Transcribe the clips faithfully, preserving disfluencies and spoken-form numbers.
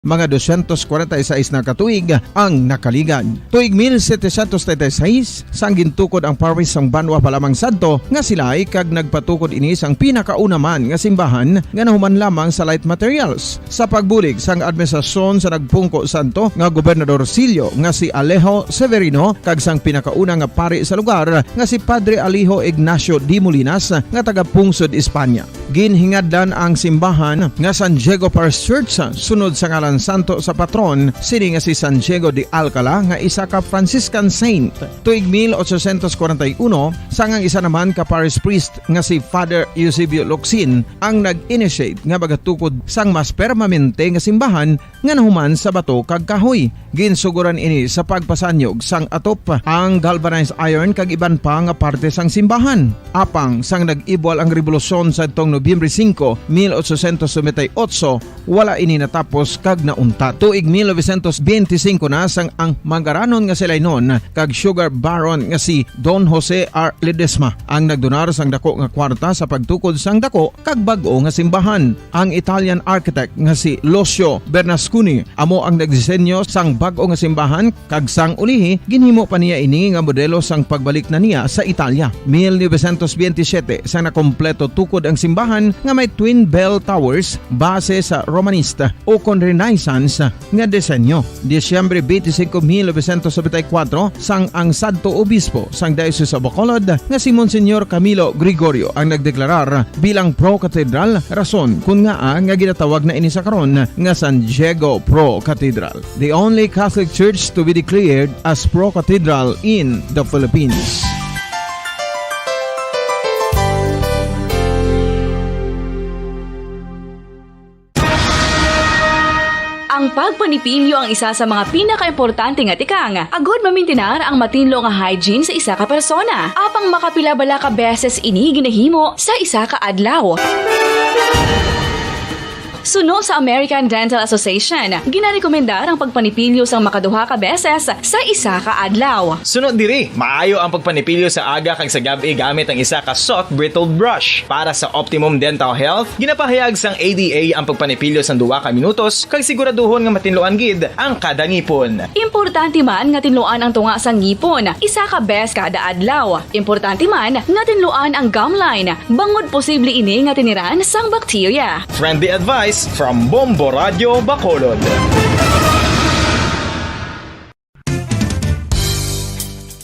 Mga dosyentos kwarenta y seis na ka tuig ang nakaligad. Tuig mil setecientos treinta y seis, sang gintukod ang Paris sang banwa pa lamang sadto nga silay, kag nagpatukod ini sang pinakauna man nga simbahan nga nahuman lamang sa light materials. Sa pagbulig sang administrasyon sa nagpungko sadto nga gobernador silyo nga si Alejo Severino kag sang pinakauna nga pari sa lugar nga si Padre Alejo Ignacio de Molinas nga taga-pungsod Espanya. Ginhingadlan ang simbahan nga San Diego Parish Church sunod sa ngalan santo sa patron sini nga si San Diego de Alcala nga isa ka Franciscan saint. Tuig mil ochocientos kwarenta y uno, sang ang isa naman ka parish priest nga si Father Eusebio Locsin ang nag-initiate nga magatukod sang mas permanente nga simbahan nga nahuman sa bato kag kahoy. Ginsuguran ini sa pagpasanyog sang atop, ang galvanized iron kag iban pa nga parte sang simbahan. Apang sang nag-ibwal ang rebolusyon sadtong Nobyembre singko, mil ochocientos noventa y ocho, wala ini natapos kag nauntat. Tuig mil novecientos benti singko na, sang ang mangaranon nga si Lainon kag sugar baron nga si Don Jose R. Ledesma ang nagdonar sang dako nga kwarta sa pagtukod sang dako kag bag-o nga simbahan. Ang Italian architect nga si Lucio Bernasconi amo ang nagdisenyo sang bag-o nga simbahan, kag sang ulihi ginhimo pa niya ini nga modelo sang pagbalik na niya sa Italia. Mil novecientos benti siyete, sang nakompleto tukod ang simbahan nga may twin bell towers base sa Romanista ukon Renaissance nga disenyo. Disyembre benti singko, mil novecientos nobenta y kuwatro, sang ang sadto obispo sang Diocese of Bacolod nga si Monsignor Camilo Gregorio ang nagdeklarar bilang pro-cathedral, rason kon ngaa nga ginatawag na ini sa karon nga San Diego Pro Cathedral, the only Catholic church to be declared as pro-cathedral in the Philippines. Ang pagpanipilyo ang isa sa mga pinakaimportante nga tikang agud mamintinar ang matinlo nga hygiene sa isa ka persona. Apang makapila bala ka beses ini ginahimo sa isa ka adlaw? Suno sa American Dental Association, ginarekomendar ang pagpanipilyo sang makaduha ka beses sa isa ka adlaw. Suno diri, maayo ang pagpanipilyo sa aga kag sa gab-i gamit ang isa ka soft bristled brush. Para sa optimum dental health, ginapahayag sang A D A ang pagpanipilyo sang duha ka minutos kag siguraduhon nga matinluan gid ang kada ngipon. Importante man nga tinluan ang tunga sang ngipon isa ka bes kada adlaw. Importante man nga tinluan ang gum line, bangod posible ini nga tiniran sang bakterya. Friendly advice from Bombo Radio Bacolod.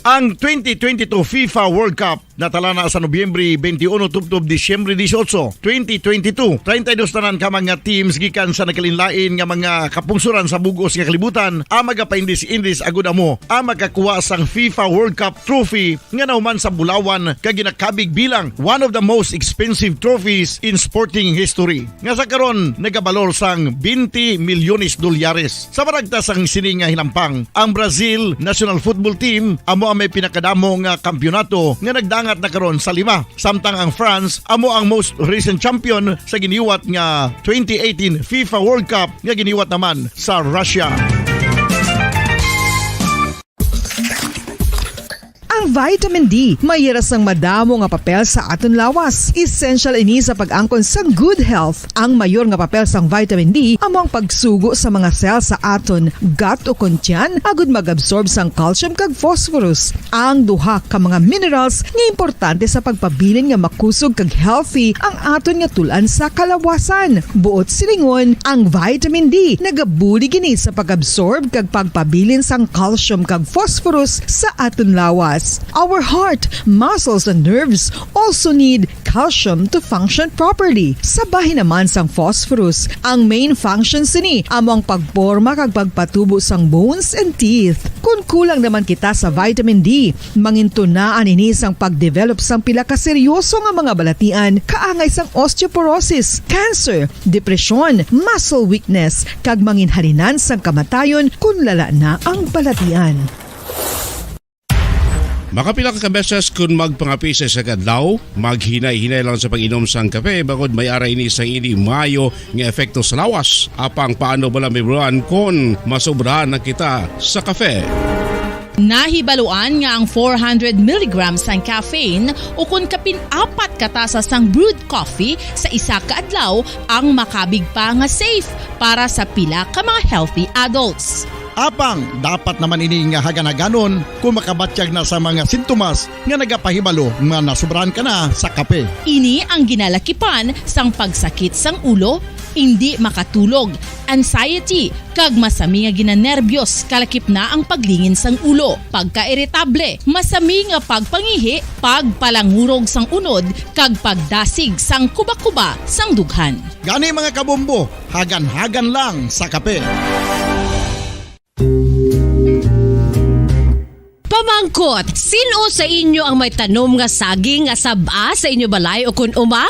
Ang twenty twenty-two FIFA World Cup natala na sa Nobyembre twenty-one tubtob Disyembre dieciocho, twenty twenty-two. Treinta y dos tanan ka mga teams gikan sa nagkalainlain nga mga kapungsoran sa bug-os nga kalibutan ang magapaindis-indis agud amo ang makakuha sang FIFA World Cup trophy nga nahuman sa bulawan kag ginakabig bilang one of the most expensive trophies in sporting history, nga sa karon nagabalor sang twenty milyones dolyares. Sa maragta sang sini nga hinampang, ang Brazil national football team amo ang may pinakadamo nga kampiyonato nga nagdangat na karon sa lima, samtang ang France amo ang most recent champion sa giniwat nga twenty eighteen FIFA World Cup nga giniwat naman sa Russia. Ang vitamin D may hira sang madamo nga papel sa aton lawas. Essential ini sa pag-angkon sang good health. Ang mayor nga papel sang vitamin D amo ang pagsugo sa mga cell sa aton gut o kon tiyan agud mag-absorb sang calcium kag phosphorus, ang duha ka mga minerals nga importante sa pagpabilin nga makusog kag healthy ang aton nga tul-an sa kalawasan. Buot silingon, ang vitamin D nagabulig ini sa pag-absorb kag pagpabilin sang calcium kag phosphorus sa aton lawas. Our heart, muscles, and nerves also need calcium to function properly. Sa bahin naman sang phosphorus, ang main function sini amo ang pagporma kag pagpatubo sang bones and teeth. Kon kulang naman kita sa vitamin D, mangintunaan ini sang pagdevelop sang pila ka seryoso nga mga balatian, kaangay sang osteoporosis, cancer, depresyon, muscle weakness, kag manginhalinan sang kamatayon kon lala na ang balatian. Makapila ka beses kon magpangapi sa isa ka adlaw, maghinay-hinay lang sa pag-inom sang kape, bangod may ara ini sang hindi maayo nga epekto sa lawas. Apang paano bala maibulawan kon masobrahan na kita sa kape? Nahibaluan nga ang four hundred milligrams sang caffeine ukon kapin apat ka tasa sang brewed coffee sa isa ka adlaw ang makabig pa nga safe para sa pila ka mga healthy adults. Apang dapat naman ini nga hagan-haganon kung makabatyag na sa mga sintomas nga nagapahibalo nga nasubrahan ka na sa kape. Ini ang ginalakipan sang pagsakit sang ulo, indi makatulog, anxiety, kag masami nga ginanerbyos, kalakip na ang paglingin sang ulo, pagkairitable, masami nga pagpangihi, pagpalangurog sang unod, kag pagdasig sang kuba-kuba sang dughan. Gani, mga kabombo, hagan-hagan lang sa kape. Pamangkot, sin-o sa inyo ang may tanom nga saging nga sab-a sa inyo balay o kon uma?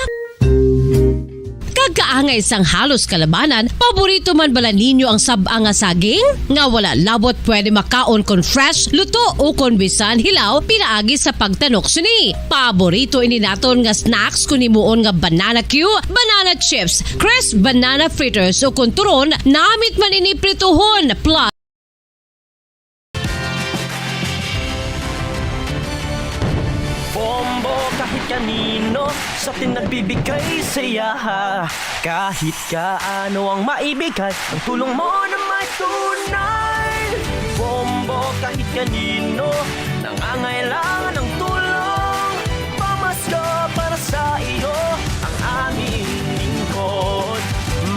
Kag kaangay sang halos kalabanan, paborito man bala ninyo ang sab-a nga saging? Nga wala labot pwede makaon kon fresh, luto, o kon bisan hilaw pinaagi sa pagtanok sini. Paborito ini naton nga snacks kon himuon nga banana cue, banana chips, crisp banana fritters, o kon turon, namit man ini prituhon. Plus, Bombo kahit kanino sa atin nagbibigay saya. Kahit kaano ang maibigay, ang tulong mo na may tunay. Bombo kahit kanino nangangailangan ng tulong. Pamasko para sa iyo ang aming lingkod.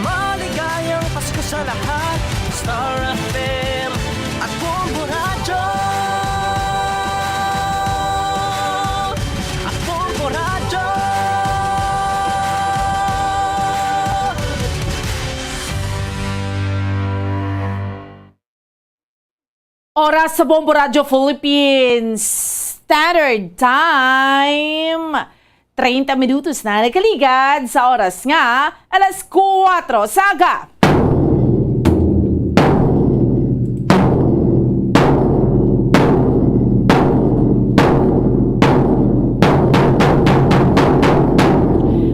Maligayang Pasko sa lahat. Star F M at Bombo Radyo. At Bombo Radyo. Oras sa Bombo Radyo Philippines Standard Time. Treinta minutos na nakaligad sa oras nga alas kuwatro sa aga.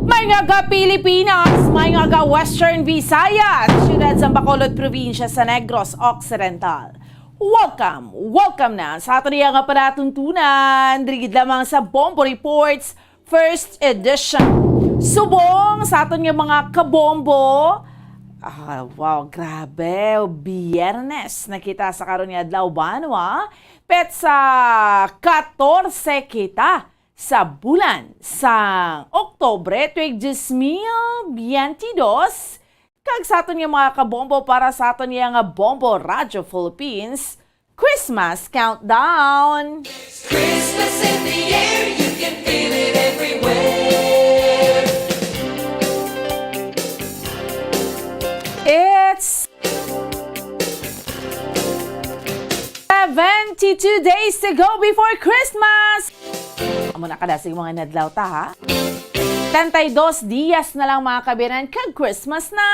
May nga ga Pilipinas, may nga ga Western Visayas, siyudad sa Bacolod, probinsya sa Negros Occidental. Welcome, welcome na sa aton iya nga palatuntunan, diri gid lamang sa Bombo Reports, first edition. Subong sa aton nga mga kabombo, ah, wow, grabe, Biyernes na kita sa karon nga adlaw, banwa, petsa katorse kita sa bulan sang Oktubre, tuig dos mil biyente dos, kag sa aton nga mga kabombo para sa aton nga Bombo Radyo Philippines Christmas Countdown. Christmas in the air, you can feel it everywhere. It's seventy-two days to go before Christmas. Amo na kadasig mga inadlaw ta, ha? Treinta y dos dias na lang, mga kabiran, kag Christmas na.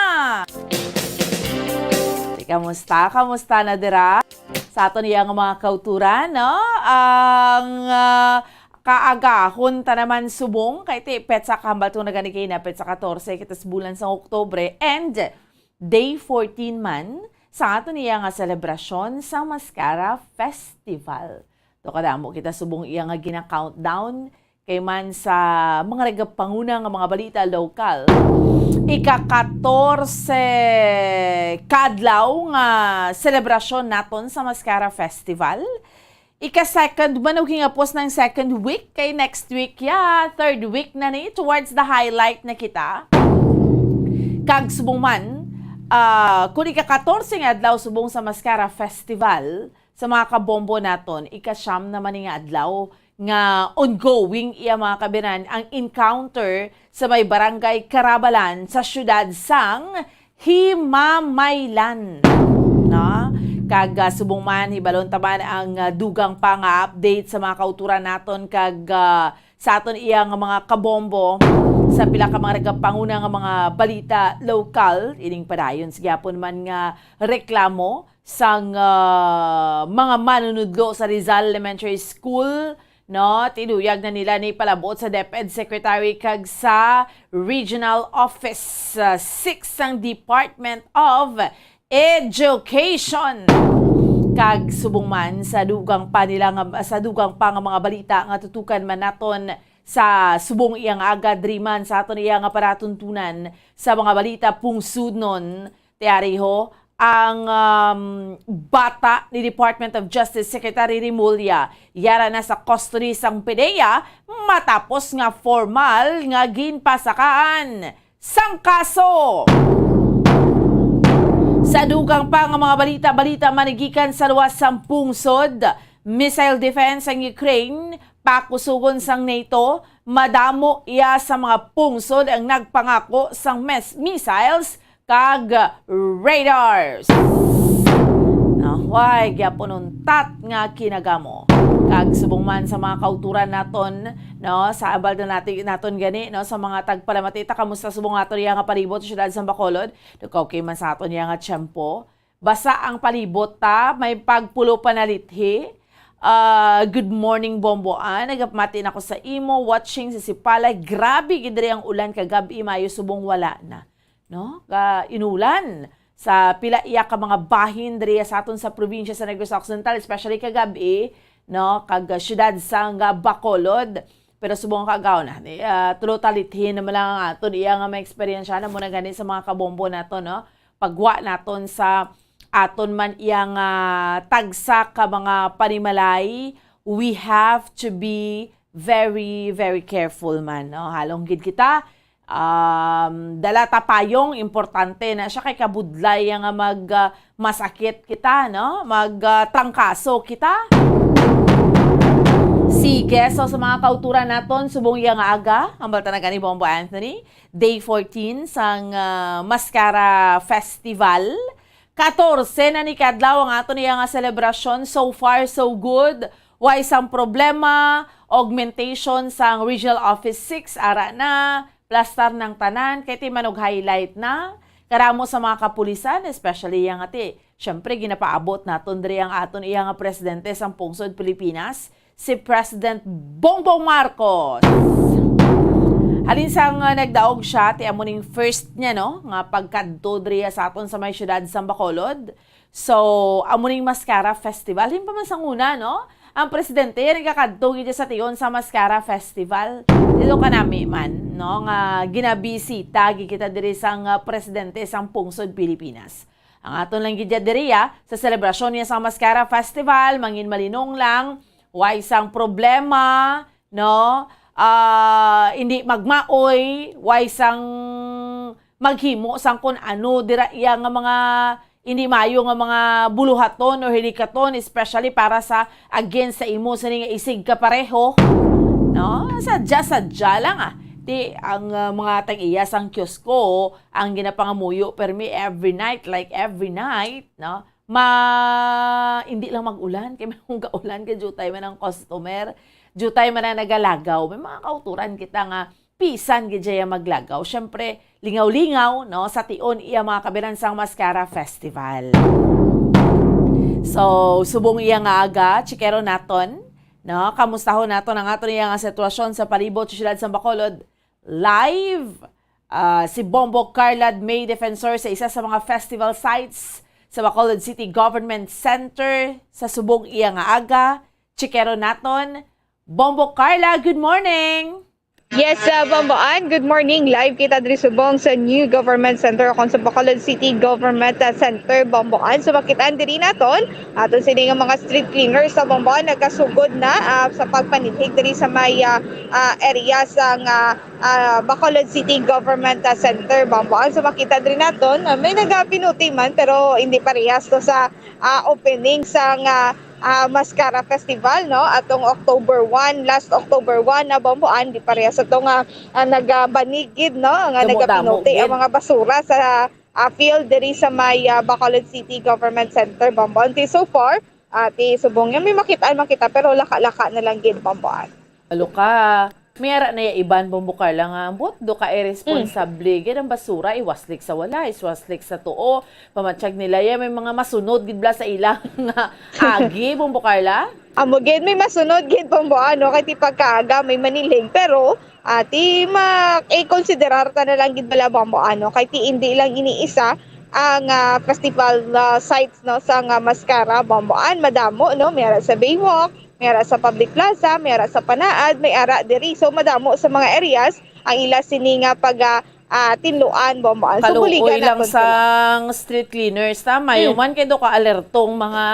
Di, kamusta? Kamusta na dira? Sa aton iya nga mga kauturan, no? Ang, ah, kaagahon ta naman subong, kay ti, petsa kahambal tong nagani kay na, petsa katorse, kita sa bulan sa Oktubre, and day fourteen man sa aton iya nga selebrasyon sa Mascara Festival. To kadamo kita subong iya nga gina-countdown, kay man sa mga nagapanguna nga mga balita lokal, ika-katorse kadlaw nga selebrasyon naton sa Mascara Festival. Ika-second man, o gingapos ng second week, kay next week ya, third week na ni, towards the highlight na kita. Kag subong man, ah, kung ika-katorse nga adlaw subong sa Mascara Festival, sa mga kabombo naton, ika-siyam naman ni nga adlaw nga ongoing iya, mga kabiran, ang encounter sa may barangay Karabalan sa siyudad sang Himamaylan, no? Kag, ah, subong man, hibalon ta man ang, ah, dugang pa nga update sa mga kauturan naton kag, ah, sa aton iya nga mga kabombo sa pila ka mga nagapanguna nga mga balita lokal. Ining padayon sa gihapon man nga reklamo sang, ah, mga manunudlo sa Rizal Elementary School, no? Tinuyag na nila ni palabot sa DepEd Secretary kag sa Regional Office, ah, six sang Department of Education. Kag subong man sa dugang pa nila nga, sa dugang pa nga mga balita nga tutukan man naton sa subong iya nga aga, diri man sa aton iya nga palatuntunan sa mga balita pungsodnon, tiariho, ang, um, bata ni Department of Justice Secretary Remulla yara na sa custody sang PDEA matapos nga formal nga ginpasakaan sang kaso. Sa dugang pa nga mga balita-balita manigikan sa luwas sang pungsod, missile defense sang Ukraine, pakusugon sang NATO, madamo iya sa mga pungsod ang nagpangako sang mes-, missiles kag radars. Nahuay gyapon untat nga kinagamo. Kag subong man sa mga kauturan naton, no, sa abal na natin, naton gani, no, sa mga tagpalamati ta, kamusta subong aton iya nga palibot, siyudad sa Bacolod? Daw okay man sa aton iya nga tiyempo. Basa ang palibot ta, may pagpulo panalithi. Ah, good morning, Bomboan. Nagapamati na ko sa imo. Watching sa Sipalay. Grabe gid diri ang ulan kagab-i, maayo subong wala na, no? Ka inulan sa pila iya ka mga bahin diri sa aton sa probinsya sa Negros Occidental, especially kagab-i, no? Kag, ah, siyudad sang, ah, Bacolod. Pero subong kaagaw na, ni, ah, tulo talithin naman lang ang aton iya nga maeksperiensya na muna gani sa mga kabombo nato, no? Pagwa naton sa aton man iya nga tagsa ka mga panimalay, we have to be very, very careful man, no? Halong gid kita, um, dala ta payong, importante na siya kay kabudlay nga mag, ah, masakit kita, no? Mag, ah, trangkaso kita. Sige, so sa mga kauturan naton, subong iya nga aga, ang balta na gani, Bombo Anthony, day fourteen sang, ah, Mascara Festival. Katorse na ni kadlaw ang aton iya nga selebrasyon. So far, so good. Way sang problema. Augmentation sang Regional Office six, ara na. Plastar ng tanan. Kay ti man og highlight na. Karamo sa mga kapulisan, especially yang ati. Siyempre, ginapaabot naton diri ang aton iya nga presidente sang pungsod Pilipinas, si President Bongbong Marcos. Halin sang, uh, nagdaog siya, ti amo ning first niya, no, nga pagkadto diri sa aton sa may siyudad sang Bacolod. So, amo ning Mascara Festival. Halin pa man sang una, no? Ang presidente, yan nagakadto gid sa tion sa Mascara Festival. Dito kanami man, no, nga ginabisita gid kita diri sang, uh, presidente sang pungsod Pilipinas. Ang aton lang gid diri, ah, sa selebrasyon niya sa Mascara Festival, mangin malinong lang, way sang problema, no? Ah, hindi magmaoy, way sang maghimo sang kun ano dira iya nga mga hindi maayo nga mga buluhaton o hilikaton, especially para sa against sa imo sini nga isig kapareho, no? Sadya-sadya lang, ah. Ti ang, ah, mga tag-iya sang kiosko ang ginapangamuyo permi every night, like every night, no? Ma, hindi lang mag-ulan, kay may akong kaulan, kay jutay man ang customer, jutay man ang nagalagaw. May mga kauturan kita nga pisan gid siya maglagaw. Siyempre, lingaw-lingaw, no, sa tion iya mga kabiran sang Mascara Festival. So, subong iya nga aga, chikero naton, no, kamustahon naton ang aton iya nga sitwasyon sa palibot sa siyudad sa Bacolod. Live, ah, si Bombo Carla May Defensor sa isa sa mga festival sites sa Bacolod City Government Center sa subong iya nga aga. Chikero naton. Bombo Carla, good morning! Yes, uh, Bombo Ann, good morning. Live kita diri subong sa New Government Center o kon sa Bacolod City Government, uh, Center, Bombo Ann. So, makitaan diri naton, aton sini nga mga street cleaners sa Bombo Ann, nagkasugod na, uh, sa pagpanilhig diri sa may, uh, uh, area sa nga, uh, Bacolod City Government, uh, Center, Bombo Ann. So, makita diri naton, uh, may nagapinuti man, pero hindi parehas to sa, uh, opening sa nga, ah, Mascara Festival, no? Atong October one, last October one na, Bombo Ann, di pareha sa to nga, ah, nagabanig gid, no? Nga nagapinuti ang mga basura sa, ah, field diri sa may, ah, Bacolod City Government Center, Bombo Ann. Until so far, ah, ti subong nga may makitaan, makita, pero laka-laka na lang gid, Bombo Ann. Alo ka. May ara na ya iban, Bombo Carla, nga ambot do ka irresponsable gid ang basura, iwaslik sa walay, iwaslik sa tuo. Pamatyag nila ya may mga masunod gid bala sa ila nga agi, Bombo Carla? Amo gid, may masunod gid, Bombo Ann, no? Kay ti pagkaaga, may manilig. Pero, ah, ti ma-, i-considerar ta na lang gid bala, Bombo Ann, no? Kay ti indi lang ini isa, ang, ah, festival, ah, sites, no, sa nga Mascara, Bamboan, madamo, no, may ara sa Baywalk, may ara sa Public Plaza, may ara sa Panaad, may ara diri. So, madamo sa mga areas ang ila sini nga pag, ah, ah, tinluan, Bamboan. So, buligan Kaluoy lang naton sila. sang street cleaners, tama? Mm. Yung man kay do ka alertong mga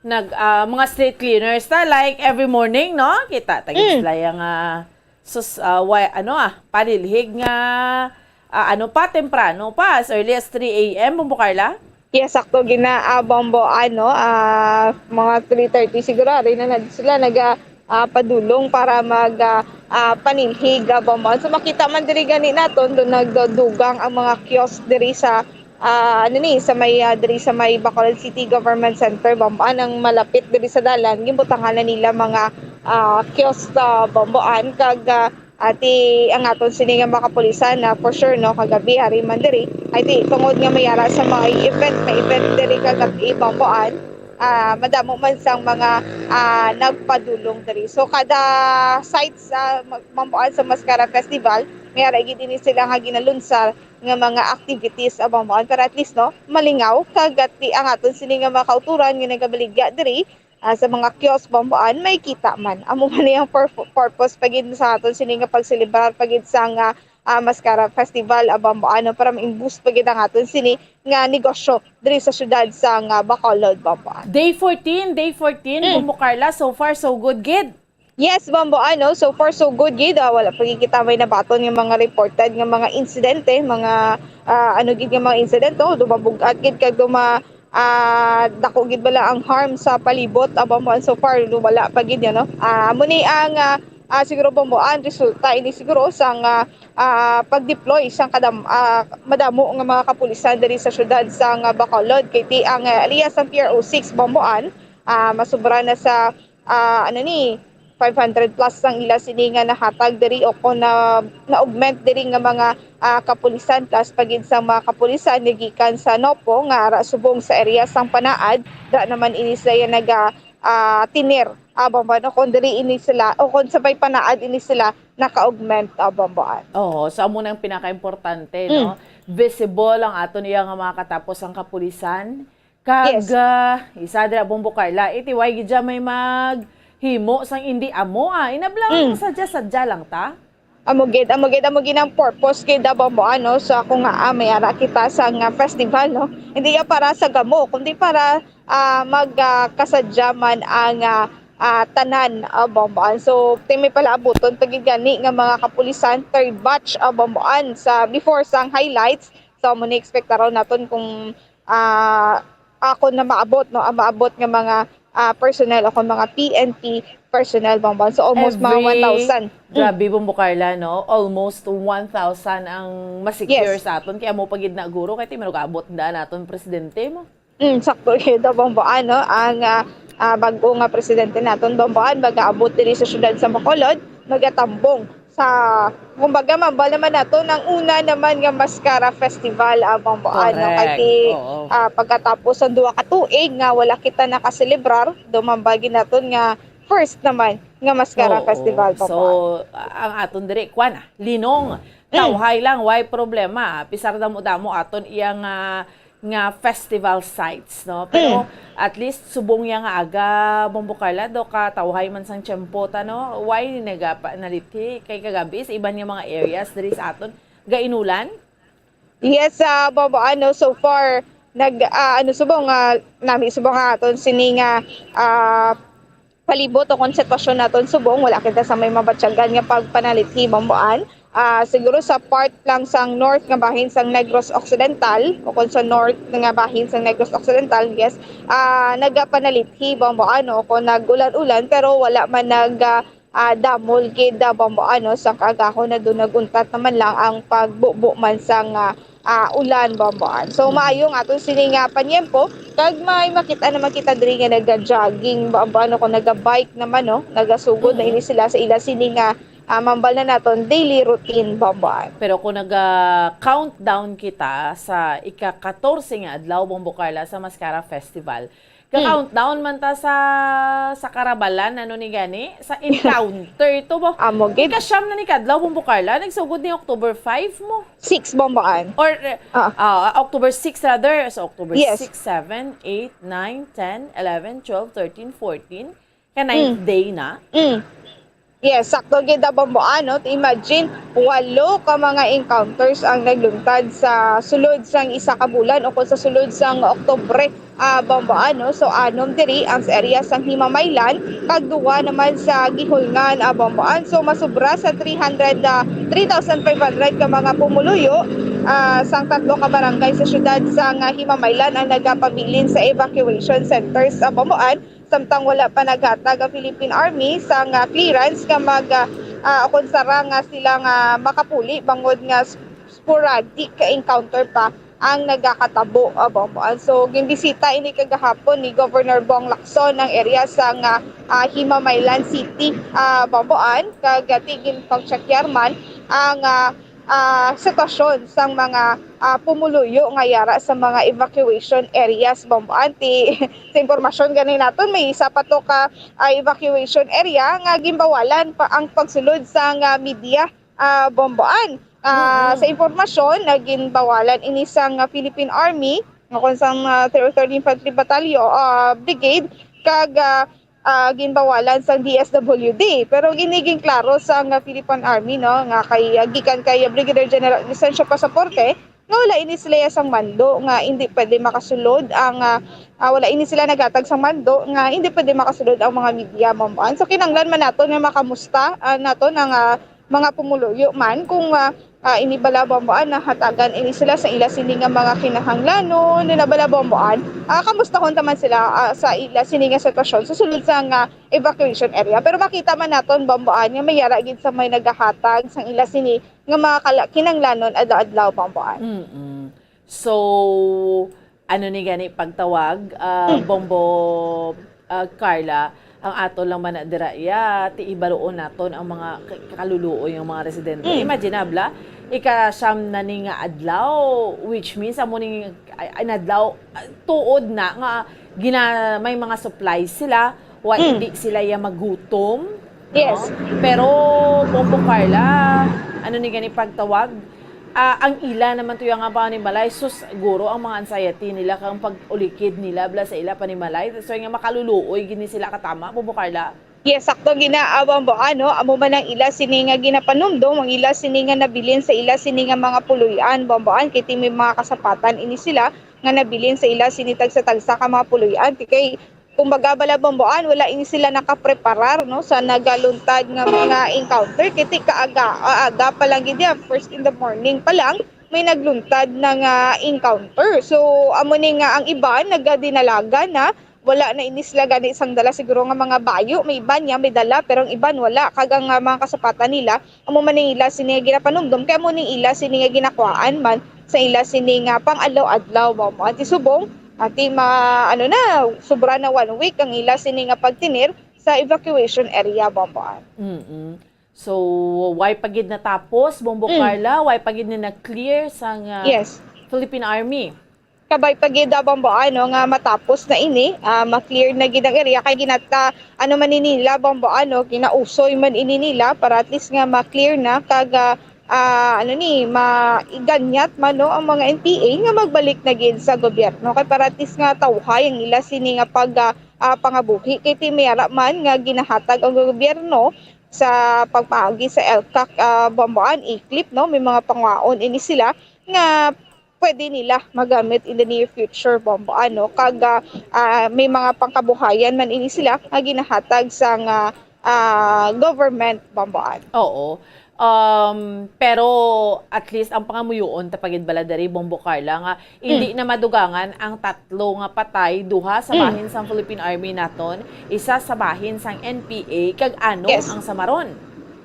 nag, ah, mga street cleaners ta, like, every morning, no? Kita, tagis Mm. lang yung, ah, sus-, ah, wa-, ano, ah, palilhig nga, ah, ano pa, temprano pa, as early as three a m, Bumbo Carla? Yes, sakto, gina, ah, Bumbo, ano, ah, mga three thirty siguro, ari na, na sila naga, ah, padulong para mag, ah, ah, panilhig, ah, Bumbo. So, makita man diri gani naton, doon nagdudugang ang mga kiosk diri sa ah, ano ni, sa may, ah, diri sa may Bacolod City Government Center, Bamboan, ang malapit diri sa dalan, ginbutangan na nila mga, ah, kiosk, ah, Bamboan, kag, ah, ati ang aton sini nga mga kapulisan na for sure, no, kagabi, ari man diri, ay di, tungod nga may ara sa mga event, may event diri kagabi, Bamboan, ah, madamo man sang mga, ah, nagpadulong diri. So, kada sites, ah, ma-, Bamboan sa Mascara Festival, may ara gid ini sila nga ginalunsar nga mga activities, ah, Bamboan, pero at least, no, malingaw, kag at di ang aton sini nga mga kauturan nga nagabaligya diri, ah, sa mga kiosk, Bamboan, may kita man. Amo man ang purpo-, purpose pa gid sa aton sini nga pagselebrar pa gid sa nga, ah, Mascara Festival, ah, Bamboan, no, para ma-boost pa gid ang aton sini nga negosyo diri sa syudad sa nga Bacolod, Bamboan. Day fourteen, day fourteen, Mm. Bumbo Carla, so far so good gid. Yes, Bamboan, no? So far, so good gid. Ah, wala pa gid kita may nabaton nga mga reported nga mga insidente, mga, ah, ano gid nga mga insidente, no? Dumabug-at gid kag duma-, ah, dako gid bala ang harm sa palibot, ah, Bamboan. So far, wala pa gid yan, no? Ah, amo ni ang, ah, ah, siguro, Bamboan, resulta ini siguro sang, ah, ah, pag-deploy sang kadam-, ah, madamo nga mga kapulisan diri sa syudad sang, ah, Bacolod. Kay ti ang, ah, area sang P R O six, Bamboan, ah, masubra na sa ah, ano ni, five hundred plus ang ila sini nga nahatag diri o kon na, na-augment diri nga mga, ah, kapulisan, plus pa gid sa mga kapulisan nga gikan sa Nopo nga ara subong sa area sang Panaad, da naman ini sila naga, ah, tener, ah, Bamboan, o kon diri ini sila, o kon sa may Panaad ini sila naka-augment, ah, Bamboan. Oo, so amo nang pinakaimportante, Mm. no? Visible ang aton iya nga mga katapos ang kapulisan. Kag, Yes. ah, isa dira, Bumbo Carla, iti way gid siya may maghimo sang indi amo, ah. Inablang Mm. sadya-sadya lang ta? Amo gid, amo gid, amo gid ang purpose gid, ah, Bumbo, ano, sa ako nga, ah, may ara kita sa nga festival, no? Hindi ya para sa gamo, kundi para, ah, mag, ah, kasadya man ang, ah, ah, tanan, ah, Bumbo. So, ti may palaabuton pa gid gani nga mga kapulisan, third batch, ah, Bumbo, sa before sang highlights. So, amo ni expectaron naton kung ah, ako na maabot, no, ang maabot nga mga, ah, personnel o kung mga P N P personnel, Bamboan. So, almost mga Every, one thousand. Mm. grabe, Bumbo Carla, no? Almost one thousand ang ma-secure Yes. sa aton. Kaya mo pa gid na, guro, kay ti manugabot na naton presidente mo. Mm, sakto gid, Bamboan, no? Ang, ah, ah, bag-o nga presidente naton, Bamboan, mag-aabot diri sa syudad sa Bacolod, magatambong sa, kumbaga, mambal naman nato, nang una naman nga Mascara Festival, ah, Bamboan, no? Kay Correct. ti, Oo. ah, pagkatapos sa duha ka tuig nga wala kita nakaselebrar, dumambal gid naton nga first naman nga Mascara Oo. Festival, So, Bamboan. ang aton diri, kwan, ah, linong, Mm. tawhay lang, way problema. Pisar damo-damo aton iyang, ah, nga festival sites, no? Pero Mm. at least subong ya nga aga, Bombo Carla, do ka tawhay man sang tiyempo ta, no? Why nagapa-, nalithi kay kagabi sa iban nga mga areas diri sa aton gainulan? Yes, ah, Bombo, ano, so far, nag, ah, ano, subong, ah, nami subong nga aton sini nga, ah, palibot o kon sitwasyon naton subong, wala kita sa may mabatyagan nga pagpanalithi, Bomboan. Ah, siguro sa part lang sang north nga bahin sang Negros Occidental, o kon sa north nga bahin sang Negros Occidental, yes, ah, nagapanalithi, Bomboan, no, o kon nag-ulan-ulan, pero wala man nag, ah, ah, damol gid, ah, Bomboan, no, sang kaagahon na do nag-untat naman lang ang pagbubo man sang, ah, ah, ulan, Bomboan. So, Mm. maayo nga aton sini nga panyempo, kag may makita naman kita diri nga naga-jogging, Bomboan, o kon naga-bike naman, no? Nagasugod na Mm. ini sila sa ila sini nga, ah, mambal na naton daily routine, Bombo Ann. Pero kung nag-countdown kita sa ika-katorse nga adlaw, Bombo Carla, sa Mascara Festival, ka-countdown man ta sa sa karabalan, ano ni gani? Sa encounter to ba? Amo gid. Ika-siyam na ni kadlaw, Bombo Carla, nagsugod ni October five mo. Six, Bombo Ann. Or, uh, Ah. uh, October six rather. So, October Yes. six, seven, eight, nine, ten, eleven, twelve, thirteen, fourteen. Ka ninth day na. Mm. Yes, sakto gid, ah, Bombo Ann, no? Imagine, walo ka mga encounters ang nagluntad sa sulod sang isa ka bulan o kung sa sulod sang Oktubre, ah, Bombo Ann, no? So, anom diri ang sa area sang Himamaylan, kag duwa naman sa Guihulngan, ah, Bombo Ann. So, masubra sa three hundred, ah, three thousand five hundred ka mga pumuluyo, ah, sang tatlo ka barangay sa siyudad sang, ah, Himamaylan ang nagapabilin sa evacuation centers, ah, Bombo Ann. Samtang wala pa naghatag ang Philippine Army sang, ah, clearance nga mag, ah, ah, kung sara nga sila nga makapuli bangod nga sp-, sporadic ka encounter pa ang nagakatabo, ah, Bombo Ann. So, ginbisita ini kagahapon ni Governor Bong Lacson ang area sang, ah, ah, Himamaylan City, ah, Bombo Ann, kag, ah, ti ginpangtsakyar man ang, ah, ah, sitwasyon sang mga, ah, pumuluyo nga yara sa mga evacuation areas, Bombo Ann. Ti, sa impormasyon gani naton, may isa pa to ka, ah, evacuation area nga ginbawalan pa ang pagsulod sang, ah, media, ah, Bombo Ann. Ah, Mm. Sa impormasyon, na ginbawalan ini sang, ah, Philippine Army, nga kon sang, ah, thirty-third Infantry Battalion, ah, Brigade, kag, ah, ah, ginbawalan sang D S W D. Pero giniging klaro sang, ah, Philippine Army, no, nga kay, ah, gikan kay Brigadier General Inocencio Pasaporte, nga wala ini sila sang mando nga hindi pwede makasulod ang, ah, ah, wala ini sila naghatag sang mando nga hindi pwede makasulod ang mga media, Bombo Ann. So, kinahanglan man naton nga makamusta, ah, naton ang, ah, mga pumuluyo man kung, ah, ah, ini bala, Bombo Ann, nahatagan ini sila sa ila sini nga mga kinahanglanon, na bala, Bombo Ann, ah, kamustahon ta man sila, ah, sa ila sini nga sitwasyon sa sulod sa nga evacuation area. Pero makita man naton, Bombo Ann, nga may yara gid sa may nagahatag sang ila sini nga mga kala-, kinahanglanon adlaw-adlaw, Bombo Ann. Mm-mm. So, ano ni gani pagtawag, ah, Bombo, ah, Carla, ang ato lang man na dira iya, ti ibaluon naton ang mga ka-, kaluluoy nga mga residente. Mm. Imagine, abla, ika-siyam na ni nga adlaw, which means amo ni ay, ay, adlaw, ah, tuod na nga gina-, may mga supplies sila, wa, hindi sila iya magutom, no? Yes. Pero, Bombo Carla, ano ni gani pagtawag? Ah, ang ila naman to yung nga panimalay, sus, siguro ang mga anxiety nila kang pag-ulikid nila bla sa ila panimalay. So, nga makaluluoy gini sila katama, Bombo Carla. Yes, sakto gina, ah, Bombo Ann, no? Amo man ang ila sini nga ginapanumdom, ang ila sini nga nabilin sa ila sini nga mga puloy-an, Bombo Ann, kay ti may mga kasapatan ini sila nga nabilin sa ila sini tagsa-tagsa ka mga puloy-an. Ti kay, kumbaga bala, Bombo Ann, wala ini sila nakapreparar, no, sa nagaluntad nga mga encounter. Kay ti kaaga, ah, aga pa lang gid yan, first in the morning pa lang, may nagluntad na nga encounter. So, amo ni nga ang iban nagadinalagan na wala na ini sila gani sang dala siguro nga mga bayo, may iban niya may dala, pero ang iban wala. Kag ang, ah, mga kasapatan nila, amo man ni ila sini nga ginapanumdom, kay amo ni ila sini nga ginakuhaan man sa ila sini nga pang-adlaw-adlaw, Bombo Ann. Ti subong, ah, ti ma-, ano na, sobra na one week ang ila sini nga pagtinir sa evacuation area, Bombo Ann. Mm-mm. So, why pa gid natapos, Bombo Carla? Why pa gid na na-clear sang, ah, Yes. Philippine Army? Kabay pa gid, ah, Bombo Ann, no, nga matapos na ini, ah, ma-clear na gid ang area kay ginata, ano man ini nila, Bombo Ann, no, ginausoy man ini nila para at least nga ma-clear na kag, ah, ah, ano ni, maiganyat man, no, ang mga N P A nga magbalik na gid sa gobyerno kay para at least nga tawhay ang ila sini nga pag, ah, ah, pangabuhi kay ti may ara man nga ginahatag ang gobyerno sa pagpaagi sa ELCAC, ah, Bombo Ann, ICLIP, no, may mga pangwaon ini sila nga pwede nila magamit in the near future, Bombo Ann, no? Kag, ah, ah, may mga pangkabuhayan man ini sila nga ginahatag sang, ah, ah, government, Bombo Ann. Oo. Um, pero at least ang pangamuyoon ta pa gid bala diri, Bombo Carla, nga hindi na madugangan ang tatlo nga patay, duha sa bahin sang Philippine Army naton, isa sa bahin sang N P A, kag ano Yes. ang samaron.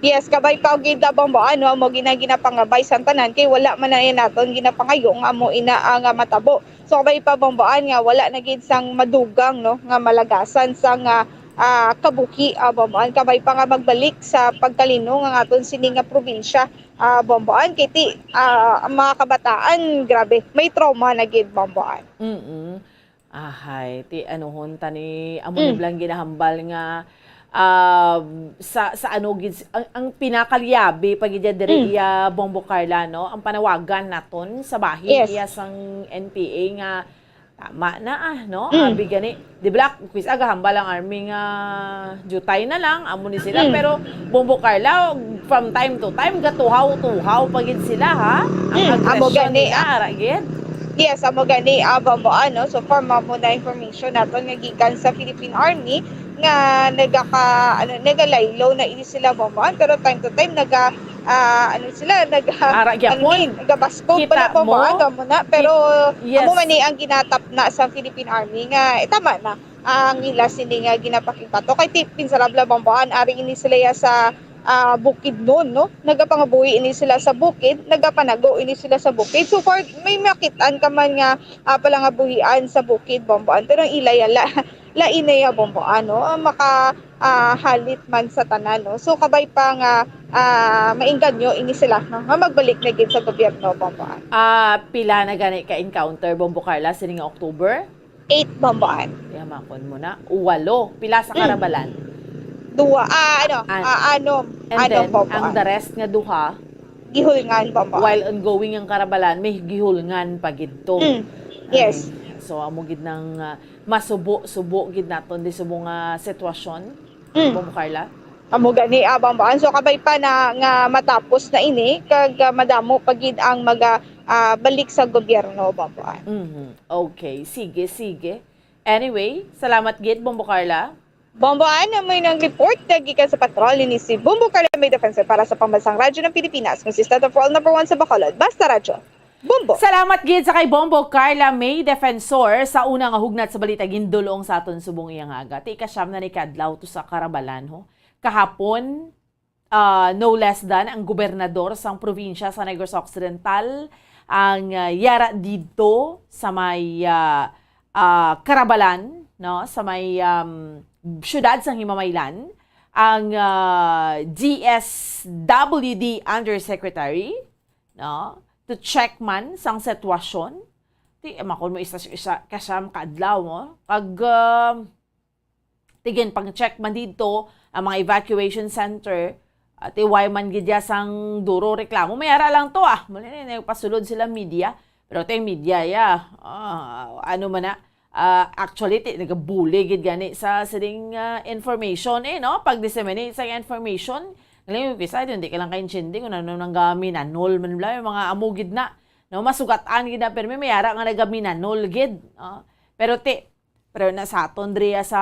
Yes, kabay pa gid, ah, Bombo Ann, no, amo gina-, ginapangabay sang tanan kay wala man na yan naton ginapangayo nga amo ina ang, ah, matabo. So, kabay pa, Bombo Ann, nga wala na gid sang madugang, no, nga malagasan sang, ah, ah, kabuhi, ah, Bomboan, kabay pa nga magbalik sa pagkalinong ang aton sini nga probinsya, ah, Bomboan, kay ti, ah, ang mga kabataan, grabe, may trauma na gid, Bomboan. Mm. Ahay, ti anuhon ta ni amo ni Mm. blang ginahambal nga, ah, sa, sa ano gid, ang, ang pinakalyabi pa gid diri Mm. iya, Bombo Carla, no? Ang panawagan naton sa bahin Yes. iya sang N P A nga tama na, ah, no? Mm. Abi gani, di ba, quiz aga hambal ang army nga jutay na lang, amo ni sila, Mm. pero Bombo Carla, from time to time, gatuhaw-tuhaw pa gid sila, ha? Ang Mm, amo agresyon gani, nila, ah. ara gid. Yes, amo gani, ah, Bomboan, no? So far, mao mo na information naton nga gikan sa Philippine Army nga nagaka-, ano, nagalaylo na ini sila, Bomboan, pero time to time naga-, ah, ano sila, naga-, Ara ano gyapon. ni, nagabaskog Kita pala, mo? Bomboan, amo na. Pero It-, yes. amo man ni ang ginatapna sa Philippine Army nga, eh, tama na ang ila sini nga ginapakigbato. Kay ti-, pinsarabla, Bomboan, ari ini sila ya sa ah, Bukidnon, no? Nagapangabuhi ini sila sa bukid, nagapanago ini sila sa bukid. So far, may makitaan ka man nga, ah, palangabuhian sa bukid, Bomboan. Pero ang ila ya, la-, lain na ya, Bomboan, no? Ang maka, ah, halit man sa tanan, no? So, kabay pa nga, ah, maingganyo ini sila, no? Nga magbalik na gid sa gobyerno, Bomboan. Ah, pila na gani ka encounter, Bombo Carla, sining nga October? Eight, Bomboan. Yamakon mo na. Walo. Pila sa Mm. karabalan? Dua. Ah, ano? An-, Ah, anom. and Anom, then, Bomboan. ang the rest nga duha, Gihulngan, Bomboan. while ongoing ang karabalan, may gihulngan pa gid to. Mm. Yes. Ay, so, amo gid nang, ah, masubo-subo gid naton di subong nga sitwasyon, Mm. Bombo Carla? Amo gani, ah, Bomboan. So, kabay pa na nga matapos na ini, kag, ah, madamo pa gid ang maga-, ah, balik sa gobyerno, Bomboan. Mhm. Okay. Sige, sige. Anyway, salamat gid, Bombo Carla. Bomboan, amo nang report nga gikan sa patrol ni si Bombo Carla May Defensor para sa Pambansang Radyo ng Pilipinas, consistent of all number one sa Bacolod. Basta Radyo. Bombo. Salamat gid sa kay Bombo Carla May Defensor sa una nga hugnat sa balita gindulong sa aton subong iya nga aga. Ti ikasyam na ni kadlaw to sa karabalan, ho. Kahapon, ah, no less than ang gobernador sang probinsya sa Negros Occidental ang, ah, yara didto sa may, ah, ah, karabalan, no, sa may, um, siyudad sang Himamaylan, ang, ah, D S W D Undersecretary, no, to check man sang sitwasyon. Ti, makon mo isa, isa, kasyam ka adlaw, no? Kag, um, ti ginpang-check man didto ang mga evacuation center, ah, ti way man gid ya sang duro reklamo. May ara lang to, ah. Muli na, nagpasulod sila media. Pero ti media, ya, ah, ano man na, ah, actually, ti, nagabuli gid gani sa sining, ah, information, eh, no? Pag-disseminate sa information, ngayon, kisa, hindi ka lang kaintindi kung ano nang gaminanol man bla, yung mga amo gid na, no? Masugat-an gid na, pero may ara nga nagaminanol gid, no? Pero ti, pero na sa aton diriya sa,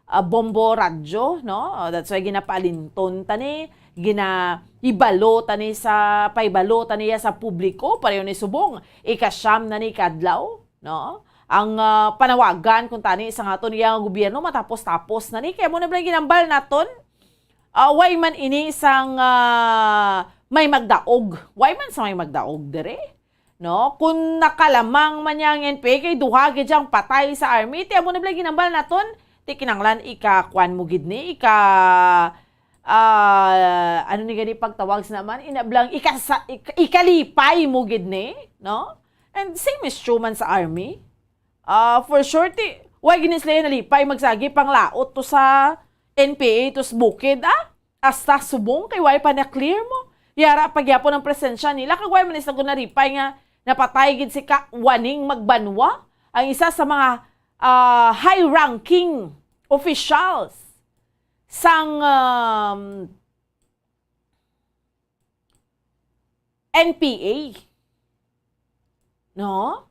ah, Bombo Radyo, no? Oh, that's why ginapaalinton ta ni, ginahibalo ta ni sa, pahibalo ta niya sa publiko, pareho ni subong, ikasyam na ni kadlaw, no? Ang, ah, panawagan kung tani sa aton iya nga gobyerno, matapos-tapos na ni. Kaya mo na ba ginambal naton? Ah, way man ini sang, ah, may magdaog. Way man sa may magdaog dire? No? Kung nakalamang man niya ang N P A, kay duha gid siyang patay sa army. Ti amo na bala ginambal naton, ti kinanglan ika-, kuan mo gid ni, ika-, ah, ano ni gani pagtawag sa naman? Ina blang, ikasa-, ik-, ikalipay mo gid ni, no? And same is true man sa army. Ah, for sure, ti, why gid ni sila nalipay magsagi panglaot to sa N P A, to sa bukid, ah? Hasta subong kay way pa na-clear mo. Yara pa gyapon ang presensya nila, kag way man is nalipay nga napatay gid si ka Waning Magbanwa, ang isa sa mga, ah, high-ranking officials sang, um, N P A. No?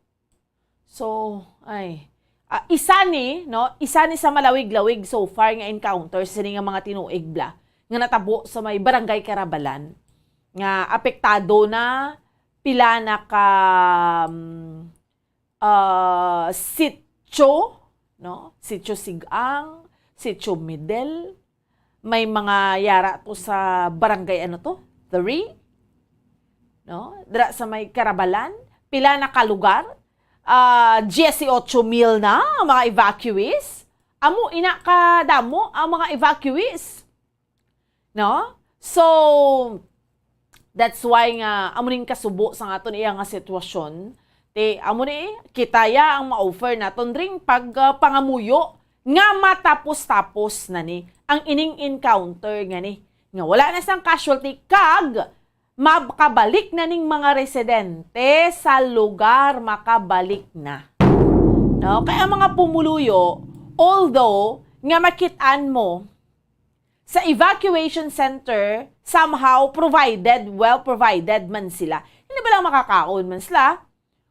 So, ay, ah, isa ni, no? Isa ni sa malawig-lawig so far nga encounter sini nga mga tinuig bla nga natabo sa may Barangay Carabalan nga apektado na pila na ka, um, ah, sitio, no? Sitio Sigang, Sitio Midel, may mga yara to sa barangay, ano to? Three? No? Dira sa may Carabalan, pila na ka lugar? Ah, dieciocho mil na ang mga evacuees. Amo ina kadamo ang mga evacuees. No? So, that's why nga amo ning kasubo sa aton iya nga sitwasyon. Ti amo ni kita ya ang ma-offer naton ring pag, ah, pangamuyo nga matapos-tapos na ni ang ining encounter nga ni, nga wala na sang casualty kag makabalik na ning mga residente sa lugar, makabalik na. No? Kaya ang mga pumuluyo, although nga makit-an mo sa evacuation center, somehow provided, well provided man sila. Hindi ba lang makakaon man sila?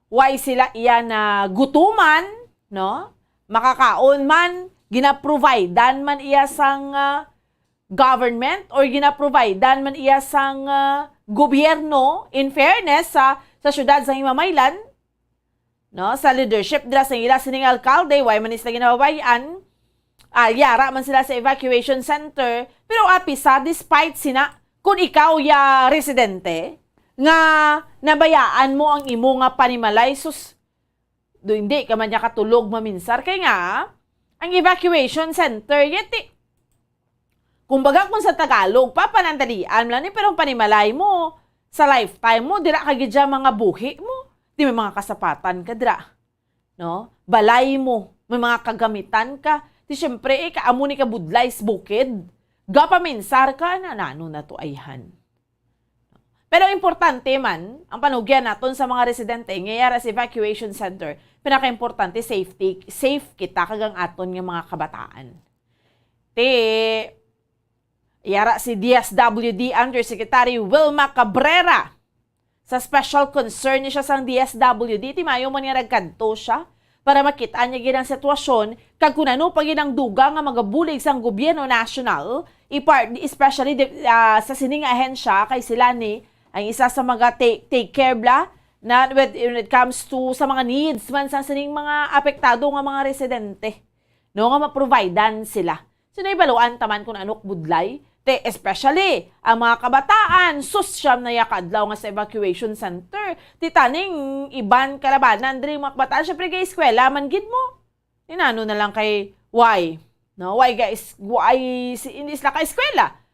Why sila iya na gutuman, no? Makakaon man, ginaprovidean man iya sang, ah, government or ginaprovidean man iya sang, ah, gobyerno, in fairness sa, sa syudad sa Himamaylan, no, sa leadership dira sa ila sining alkalde, why man sila ginababayan, ah, yara man sila sa evacuation center, pero apisar, despite sina, kung ikaw ya residente, nga nabayaan mo ang imo nga panimalay, sus, do, hindi ka man niya katulog maminsar. Kay nga, ang evacuation center, yet, kumbaga, kung sa Tagalog, papanandalian lang ni, pero ang panimalay mo, sa lifetime mo, dira ka gid siya mga buhi mo. Di may mga kasapatan ka dira. No? Balay mo, may mga kagamitan ka. Di syempre, eh, ka-, amo ni kabudlay sa bukid. Gapaminsar ka, na, nano na to, ayhan. Pero importante man, ang panugyan naton sa mga residente, nga yara sa evacuation center, pinakaimportante, safety, safe kita kag ang aton nga mga kabataan. Ti, yara si D S W D Undersecretary Wilma Cabrera. Sa special concern ni siya sang D S W D, ti mayo man nga nagkadto siya para makit-an niya gid ang sitwasyon kag kun ano pa gid ang dugang nga magabulig sang gobyerno nasyonal, ipar-, especially di-, ah, sa sining ahensya, kay sila ni ang isa sa mga take, take care bla na with, when it comes to sa mga needs man sa sining mga apektado nga mga residente, no, nga maprovidean sila. So, nahibaluan ta man kung ano kabudlay. Te, especially, ang mga kabataan, sus, siyam na ya ka adlaw nga sa evacuation center. Ti taning iban kalabanan diri, mga kabataan, syempre, kay eskwela man gid mo. Inano na lang kay, why? No, why, guys? Why si, hindi sila ka eskwela?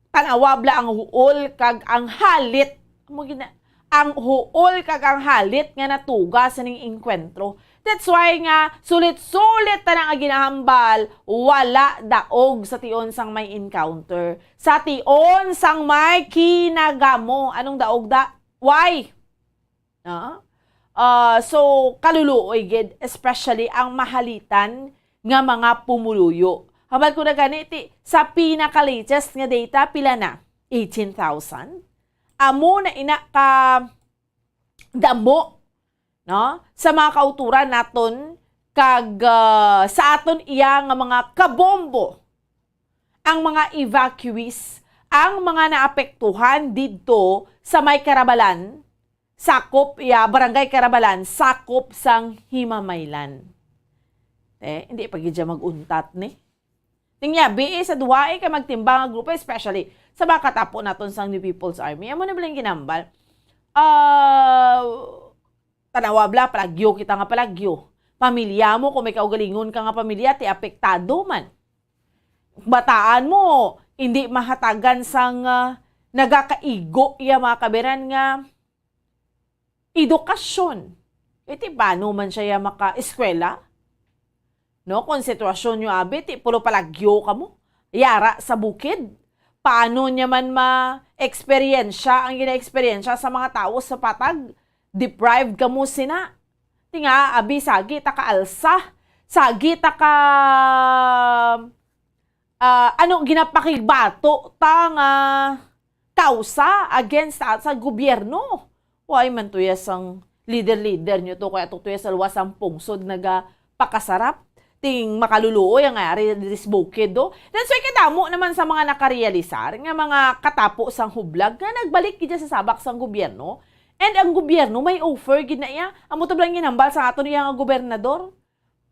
Tanawa bla ang huol kag ang halit. Amo gina-, ang huol kag ang halit nga natuga sa ning engkwentro. That's why nga sulit-sulit ta na nga ginahambal, wala daog sa tion sang may encounter. Sa tion sang may kinagamo. Anong daog da? Why? Ah, ah, so, kaluluoy gid, especially ang mahalitan nga mga pumuluyo. Hambal ko na gani, ti, sa pinaka-latest nga data, pila na? Eighteen thousand? Amo na ina ka damo, no? Sa mga kauturan naton, kag, ah, sa aton iya nga mga kabombo, ang mga evacuees, ang mga naapektuhan didto sa may Karabalan, sakop, ya, Barangay Karabalan, sakop sang Himamaylan. Eh, hindi pa gid siya mag-untat ni. Tingya, B A sa duha, eh, kay magtimbang ang grupo, especially sa mga katapo naton sang New People's Army. Amo na bala ang ginambal. Ah, tanawa bala, palagyo kita nga palagyo. Pamilya mo, kung may kaugalingon ka nga pamilya, ti apektado man. Bataan mo, hindi mahatagan sang, ah, nagakaigo iya mga kaberan nga edukasyon. E ti paano man siya ya maka-eskwela? No, kung sitwasyon nyo, abi, ti puro palagyo kamo. Yara sa bukid. Paano niya man ma-eksperyensya ang gina-eksperyensya sa mga tawo sa patag? Deprived kamo sina. Ti nga, abi, sagi ta ka alsa. Sagi ta ka, ah, ano, ginapakigbato ta nga kausa against sa, sa gobyerno. Why man tuya sang leader-leader nyo to, kaya to tuya sa luwas ang pungsod nagapakasarap. Ting makaluluoy ang ari diri sa bukid, do. That's why kadamo naman sa mga nakarealisar nga mga katapo sang hublag nga nagbalik gid sa sabak sang gobyerno. And ang gobyerno may offer gid na iya. Amo to lang ginambal sa aton iya nga gobernador.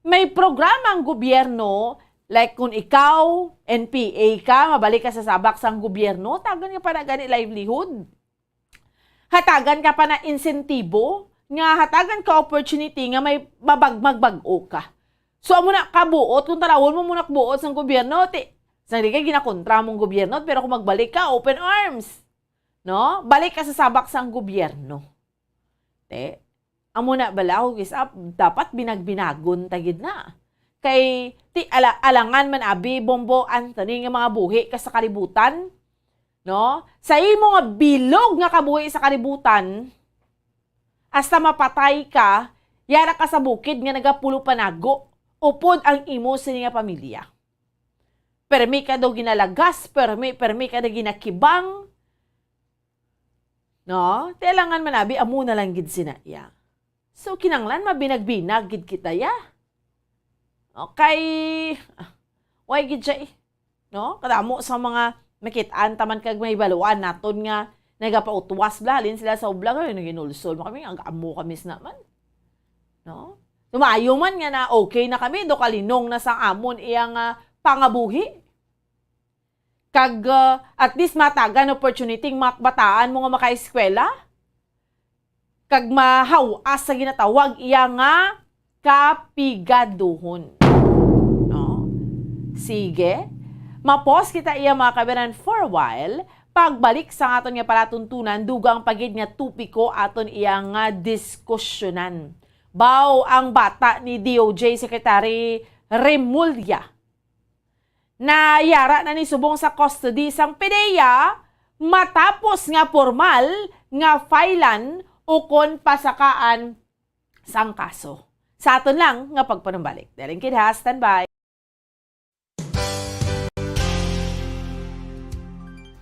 May programa ang gobyerno, like kung ikaw, N P A ka, mabalik ka sa sabak sang gobyerno, tagan ka pa na gani livelihood. Hatagan ka pa na insentibo, nga hatagan ka opportunity nga may mabag-, magbag-o ka. So, amo na kabuot, kung tarawon mo muna kabuot sang gobyerno, ti, sang di ka ginakontra mong gobyerno, pero kung magbalik ka, open arms. No? Balik ka sa sabak sang gobyerno. Te, amo na bala, huwag is up, dapat binagbinagon ta gid na. Kay, ti, ala-, alangan man abi, Bombo, Anthony, nga mga buhi ka sa kalibutan, no? Sa imo nga bilog nga kabuhi sa kalibutan, hasta mapatay ka, yara ka sa bukid nga nagapulo panago, upod ang imo sini nga pamilya. Permi ka daw ginalagas, permi, permi ka daw ginakibang. No? Ti alangan man abi, amo na lang gid sina iya. So, kinanglan mabinag-binag gid kita, ya. Okay. Ah, why gid siya, eh? No? Kadamo sa mga makit-an taman kag may baluan naton nga nagapautwas bla, halin sila sa ublang, "Ay, naginulsol mo kami, ang amo kami sa naman." No? Tumayo man nga na okay na kami, do kalinong na sang amon iya nga pangabuhi. Kag, ah, at least matagan opportunity ang mga kabataan mo nga makaeskwela. Kag mahaw-as sa ginatawag iya nga kapigaduhon. No? Sige. Mapos kita iya, mga kababayan, for a while. Pagbalik sa aton nga palatuntunan, dugang pa gid nga topiko aton iya nga diskusyonan. Baw ang bata ni D O J Secretary Remulla na yara na ni subong sa custody sang PDEA matapos nga pormal nga filean ukon pasakaan sang kaso. Sa aton lang nga pagpanumbalik. Daling kid ha, standby.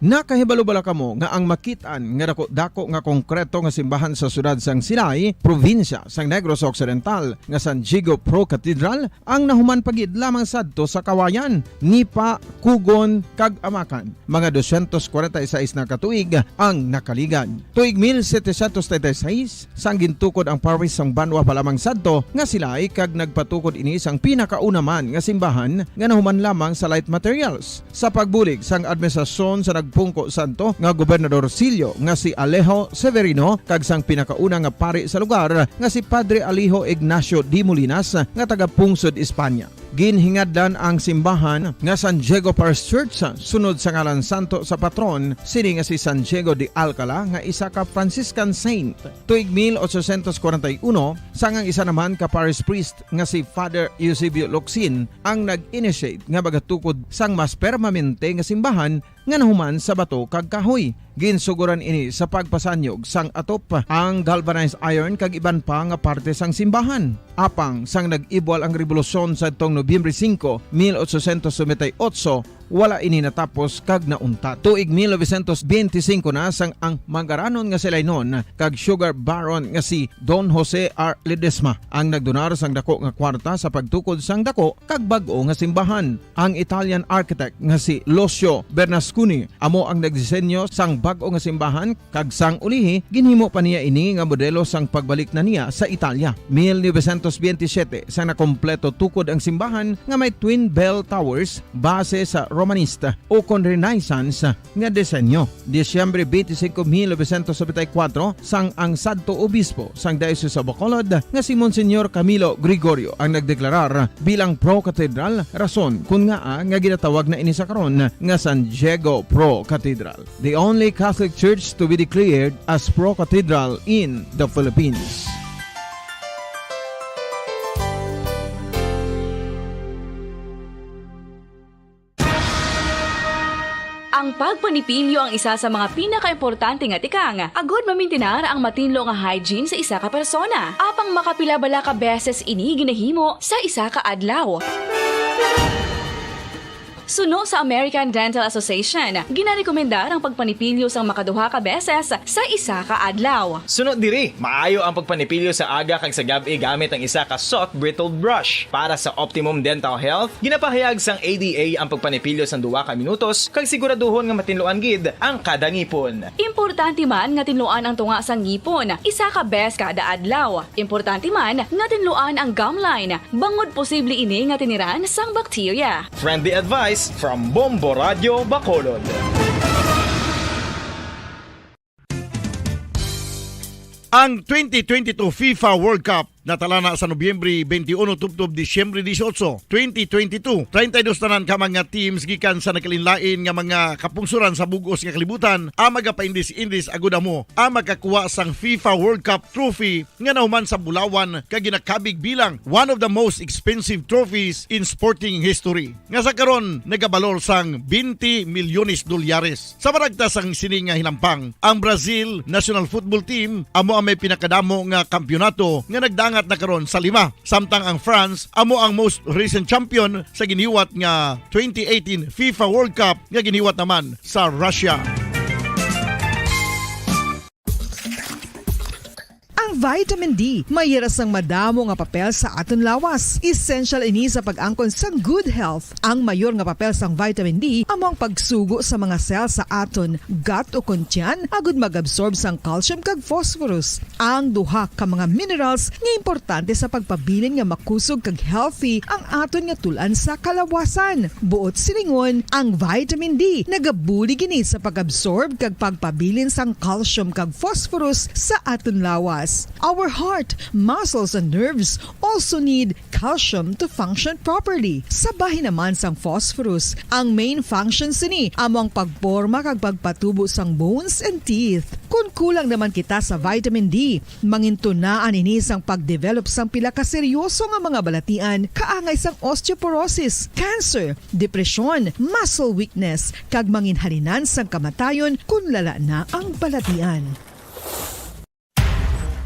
Nakahibalo bala kamo nga ang makit-an nga dako-dako nga konkreto nga simbahan sa siyudad sang Silay, probinsya sang Negros Occidental, nga San Diego Pro Cathedral, ang nahuman pa gid lamang sadto sa Kawayan, Nipa, Cogon, kag Amacan? Mga dosyentos kwarenta y seis na ka tuig ang nakaligad. Tuig mil setecientos treinta y seis, sang gintukod ang parish sang banwa pa lamang sadto nga Silay, kag nagpatukod ini sang pinakauna man nga simbahan nga nahuman lamang sa light materials. Sa pagbulig sang administrasyon sa nagpungko sadto nga Gobernador Sillo nga si Alejo Severino kag sang pinakauna nga pari sa lugar nga si Padre Alejo Ignacio de Molinas nga taga Pungsod, Espanya. Ginhingadlan ang simbahan nga San Diego Parish Church sunod sa ngalan santo sa patron sini nga si San Diego de Alcala nga isa ka Franciscan saint. Tuig mil ochocientos kwarenta y uno, sang ang isa naman ka parish priest nga si Father Eusebio Locsin ang nag-initiate nga magatukod sang mas permanente nga simbahan nga nahuman sa bato kag kahoy. Ginsugoran ini sa pagpasanyog sang atop, ang galvanized iron kag iban pa nga parte sang simbahan. Apang sang nag-ibwal ang rebolusyon sadtong Nobyembre singko, mil ochocientos noventa y ocho, wala ini natapos kag nauntat. Tuig mil novecientos benti singko na sang ang mangaranon nga Silaynon kag sugar baron nga si Don Jose R. Ledesma ang nagdonar sang dako nga kwarta sa pagtukod sang dako kag bag-o nga simbahan. Ang Italian architect nga si Lucio Bernasconi amo ang nagdisenyo sang bag-o nga simbahan, kag sang ulihi, ginhimo pa niya ini nga modelo sang pagbalik na niya sa Italia. Mil novecientos benti siyete, sang nakompleto tukod ang simbahan nga may twin bell towers base sa Romanista ukon Renaissance nga disenyo. Disyembre twenty-five, mil novecientos noventa y cuatro, sang ang sadto obispo sang Diocese of Bacolod nga si Monsignor Camilo Gregorio ang nagdeklarar bilang pro-cathedral, rason kon ngaa nga ginatawag na ini sa karon nga San Diego Pro Cathedral, the only Catholic Church to be declared as pro-cathedral in the Philippines. Ang pagpanipilyo ang isa sa mga pinakaimportante nga tikang agod mamintinar ang matinlo nga hygiene sa isa ka persona. Apang makapila bala ka beses ini ginahimo sa isa ka adlaw? Suno sa American Dental Association, ginarekomendar ang pagpanipilyo sang makaduha ka beses sa isa ka adlaw. Suno diri, maayo ang pagpanipilyo sa aga kag sa gab-i gamit ang isa ka soft bristled brush. Para sa optimum dental health, ginapahayag sang A D A ang pagpanipilyo sang duha ka minutos kag siguraduhon nga matinluan gid ang kada ngipon. Importante man nga tinluan ang tunga sang ngipon isa ka beses kada adlaw. Importante man nga tinluan ang gum line, bangod posible ini nga tiniran sang bakterya. Friendly advice from Bombo Radio Bacolod. Ang twenty twenty-two FIFA World Cup Natalana sa Nobyembre twenty-one tubtob Disyembre dieciocho, twenty twenty-two. Treinta y dos tanan ka mga teams gikan sa nagkalainlain nga mga kapungsoran sa bug-os nga kalibutan ang magapaindis-indis agud amo ang makakuha sang FIFA World Cup trophy nga nahuman sa bulawan kag ginakabig bilang one of the most expensive trophies in sporting history, nga sa karon nagabalor sang twenty milyones dolyares. Sa maragta sang sini nga hinampang, ang Brazil national football team amo ang may pinakadamo nga kampiyonato nga nagdangat na karon sa lima, samtang ang France amo ang most recent champion sa giniwat nga twenty eighteen FIFA World Cup nga giniwat naman sa Russia. Ang vitamin D may yara sang madamo nga papel sa aton lawas. Essential ini sa pag-angkon sang good health. Ang mayor nga papel sang vitamin D amo ang pagsugo sa mga cell sa aton gut o kon tiyan agud mag-absorb sang calcium kag phosphorus, ang duha ka mga minerals nga importante sa pagpabilin nga makusog kag healthy ang aton nga tul-an sa kalawasan. Buot silingon, ang vitamin D nagabulig ini sa pag-absorb kag pagpabilin sang calcium kag phosphorus sa aton lawas. Our heart, muscles, and nerves also need calcium to function properly. Sa bahin naman sang phosphorus, ang main function sini amo ang pagporma kag pagpatubo sang bones and teeth. Kon kulang naman kita sa vitamin D, mangintunaan ini sang pagdevelop sang pila ka seryoso nga mga balatian, kaangay sang osteoporosis, cancer, depresyon, muscle weakness, kag manginhalinan sang kamatayon kon lala na ang balatian.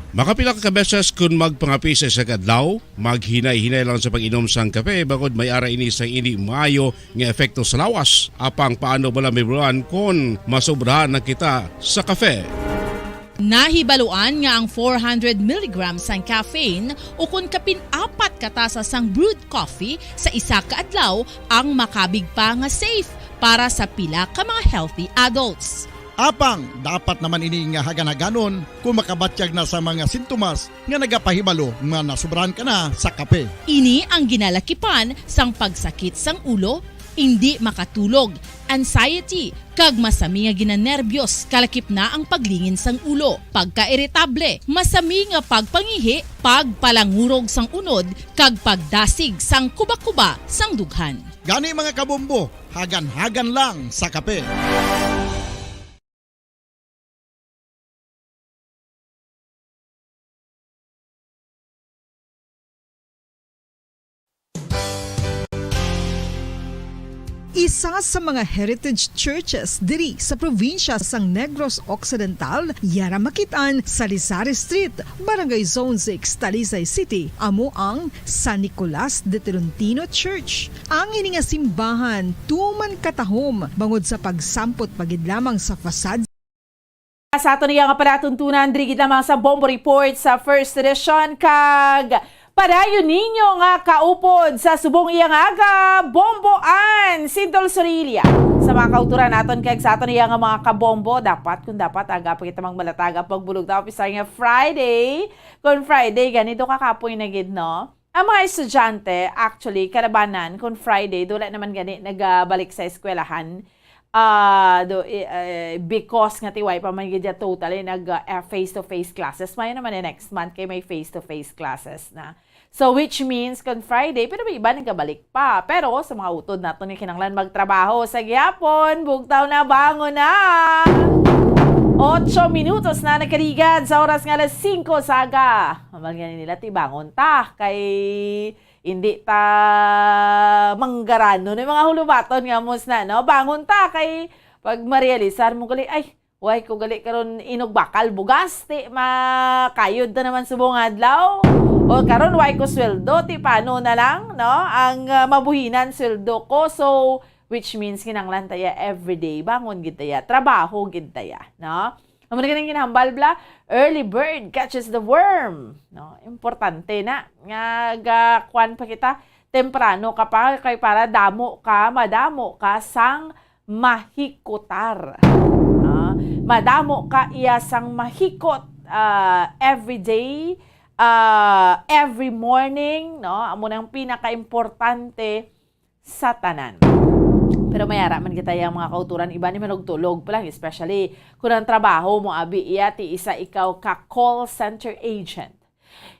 Makapila ka beses kon magpangape sa isa ka adlaw, maghinay-hinay lang sa pag-inom sang kape, bangod may ara ini sang indi maayo nga epekto sa lawas. Apang paano bala mahibaluan kon masobrahan na kita sa kape? Nahibaluan nga ang four hundred milligrams sang caffeine, o kon kapin apat ka tasa sang brewed coffee sa isa ka adlaw, ang makabig pa nga safe para sa pila ka mga healthy adults. Apang dapat naman ini nga hagan-haganon kon makabatyag na sa mga sintomas nga nagapahibalo nga nasobrahan ka na sa kape. Ini ang ginalakipan sang pagsakit sang ulo, indi makatulog, anxiety, kag masami nga ginanerbyos, kalakip na ang paglingin sang ulo, pagkairitable, masami nga pagpangihi, pagpalangurog sang unod, kag pagdasig sang kuba-kuba sang dughan. Gani, mga kabombo, hagan-hagan lang sa kape. Isa sa mga heritage churches diri sa probinsya sang Negros Occidental, yara makit-an sa Rizal Street, Barangay Zone six, Talisay City, amo ang San Nicolas de Tolentino Church. Ang ini nga simbahan tuman katahom bangod sa pagsampot pa gid lamang sa facade. Sa aton iya nga palatuntunan, diri gid lamang sa Bombo Report sa First Edition, kag padayon ninyo nga kaupod sa subong iya nga aga, Bombo Ann Sintol Sorilla. Sa mga kauturan naton kag sa aton iya nga mga kabombo, dapat kung dapat aga pa kita magmalatag, pagbulog ta, opisar nga Friday. Kung Friday, ganito ka kapoy na gid, no? Ang mga estudyante, actually, kalabanan, kung Friday, dula naman gani nagabalik sa eskwelahan. Ah, do, eh, eh, because nga tiway pa man gid ya totally nag, ah, eh, face-to-face classes. Mayo naman eh, next month kay may face-to-face classes na. So, which means, kung Friday, pero may iba nagabalik pa. Pero sa mga utod naton nga kinahanglan magtrabaho sa gihapon, bugtaw na, bangon na! Ocho minutos na nagkaligad sa oras nga alas singko sa aga. Amal nga nila, ti bangon ta, kay hindi ta manggarano ni mga hulubaton nga mus na, no? Bangon ta, kay pag marealisar mo gali, "Ay, way ko gali karon inog bakal bugas, ti makayod na naman subong adlaw. O karon, way ko sweldo, ti paano na lang, no? Ang, ah, mabuhinan sweldo ko." So, which means, kinahanglan taya everyday, bangon gid taya, trabaho gid taya, no? Amo na ganing ginahambal bala, "Early bird catches the worm." No? Importante na nga ga-, kuwan pa kita, temprano ka pa, kay para damo ka, madamo ka sang mahikutar. Ah, madamo ka iya sang mahikot, ah, every day, ah, every morning, no? Amo nang pinakaimportante sa tanan. Pero may ara man kita yang mga kauturan, iba ni manugtulog pa lang, especially kung ang trabaho mo abi iya ti isa ikaw ka call center agent.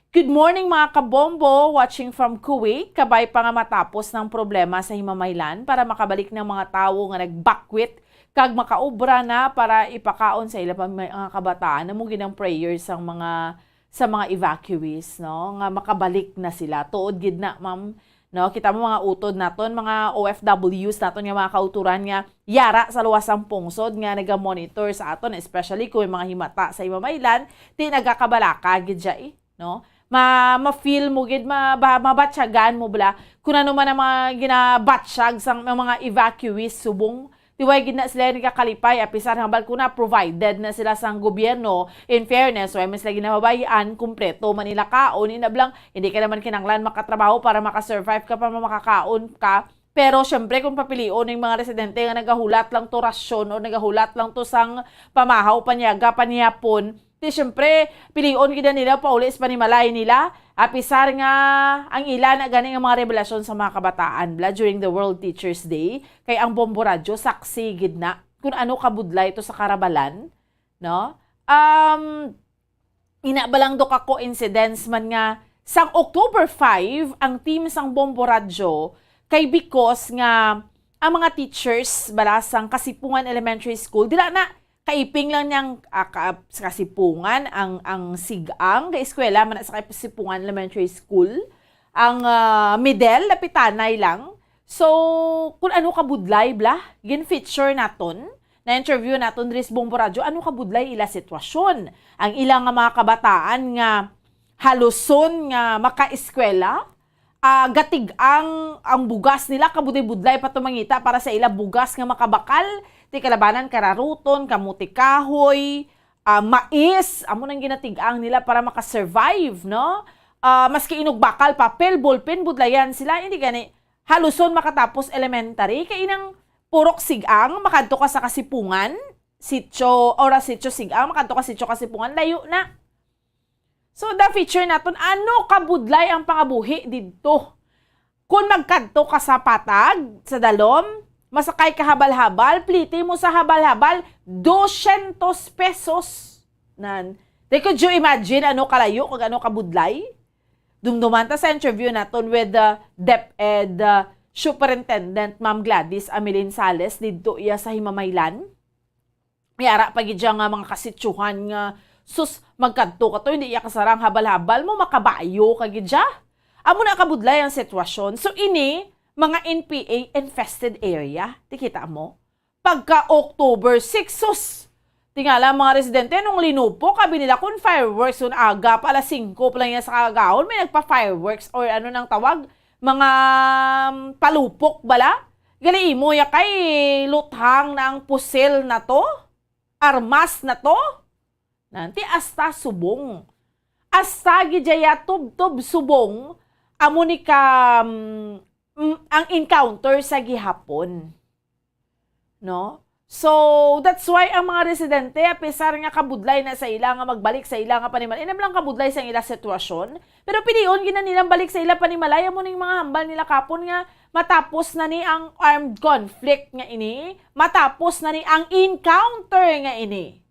Good morning, mga kabombo! Watching from Kuwait, kabay pa nga matapos ng problema sa Himamaylan para makabalik ng mga tawo nga nagbakwit kag makaobra na para ipakaon sa ila pa mga kabataan. Amo gid ang prayer sang mga, sa mga evacuees, no, nga makabalik na sila. Tuod gid na, ma'am, no? Kita mo mga utod naton, mga O F Ws naton nga mga kauturan nga yara sa luwas sang pungsod nga naga-monitor sa aton, especially kung may mga himata sa Himamaylan, ti nagakabalaka gid siya, eh, no? Ma-, ma-feel mo gid, ma-, ba-, mabatyagan mo bala kung ano man ang mga ginabatyag sang mga evacuees subong ti way gid na sila nagakalipay, apisar hambal ko na provided na sila sang gobyerno. In fairness, way man sila ginababayan, kumpleto man nila kaon, inablang, hindi ka naman kinanglan makatrabaho para makasurvive ka pa, makakaon ka. Pero syempre, kung papilion ning mga residente nga nagahulat lang to rasyon o nagahulat lang to sang pamahaw, panyaga, panihapon, ti syempre, pilion gid nila pauli sa panimalay nila. Apisar nga ang ila na gani nga mga revelasyon sa mga kabataan bala during the World Teachers Day, kay ang Bombo Radyo saksi gid na kung ano kabudlay to sa karabalan, no? Um, ina ba lang do ka coincidence man nga sang October five ang team sang Bombo Radyo, kay because nga ang mga teachers bala sang Kasipungan Elementary School, dira na kaiping lang niyang, ah, ka-, sa Kasipungan ang, ang Sigang, kay eskwela man na sa Kasipungan Elementary School, ang, ah, Midel, lapitanay lang. So, kung ano kabudlay bala, gin-feature naton, na-interview naton diri sa Bombo Radyo, ano kabudlay ila sitwasyon. Ang ila nga mga kabataan nga haluson nga makaeskwela, ah, gatig-ang ang bugas nila, kabudlay-budlay pa to mangita para sa ila bugas nga makabakal, ti kalabanan kararuton, kamote kahoy, ah, mais, amo nang ginatig-ang nila para makasurvive, no? Ah, maski inog bakal, papel, ballpen, budlayan sila, hindi gani haluson makatapos elementary, kay inang purok Sigang, makadto ka sa Kasipungan, Sitio, ora Sitio Sigang, makadto ka Sitio Kasipungan, layo na. So, the feature naton, ano kabudlay ang pangabuhi didto? Kung magkadto ka sa Patag, sa Dalom, masakay ka habal-habal, pliti mo sa habal-habal, dosyentos pesos. Nan. Then, could you imagine ano kalayo kag ano kabudlay? Dumduman ta sa interview naton with the DepEd, uh, Superintendent Ma'am Gladys Amelin Sales didto iya sa Himamaylan. May ara pa gid siya nga mga kasityuhan nga, sus, magkadto ka to, hindi iya kasarang habal-habal mo, makabayo ka gid siya. Amo na kabudlay ang sitwasyon. So, ini, mga N P A infested area. Ti kita mo? Pagka October six, sus! Tingala ang mga residente, nung linupo, kabi nila kung fireworks, kung aga pa, alas singko pa lang yan sa kaagahon, may nagpa-fireworks or ano nang tawag, mga, um, palupok bala. Gali imo ya kay luthang na ang pusil na to, armas na to. Nanti asta subong. Asta gid ya tubtob subong, amo ni ka, um, mm, ang encounter sa gihapon. No? So, that's why ang mga residente, apisar nga kabudlay na sa ila nga magbalik sa ila nga panimalay, inam lang kabudlay sa ila sitwasyon, pero pilion gid na nilang balik sa ila panimalay, amo ning mga hambal nila kapon nga matapos na ni ang armed conflict nga ini, matapos na ni ang encounter nga ini.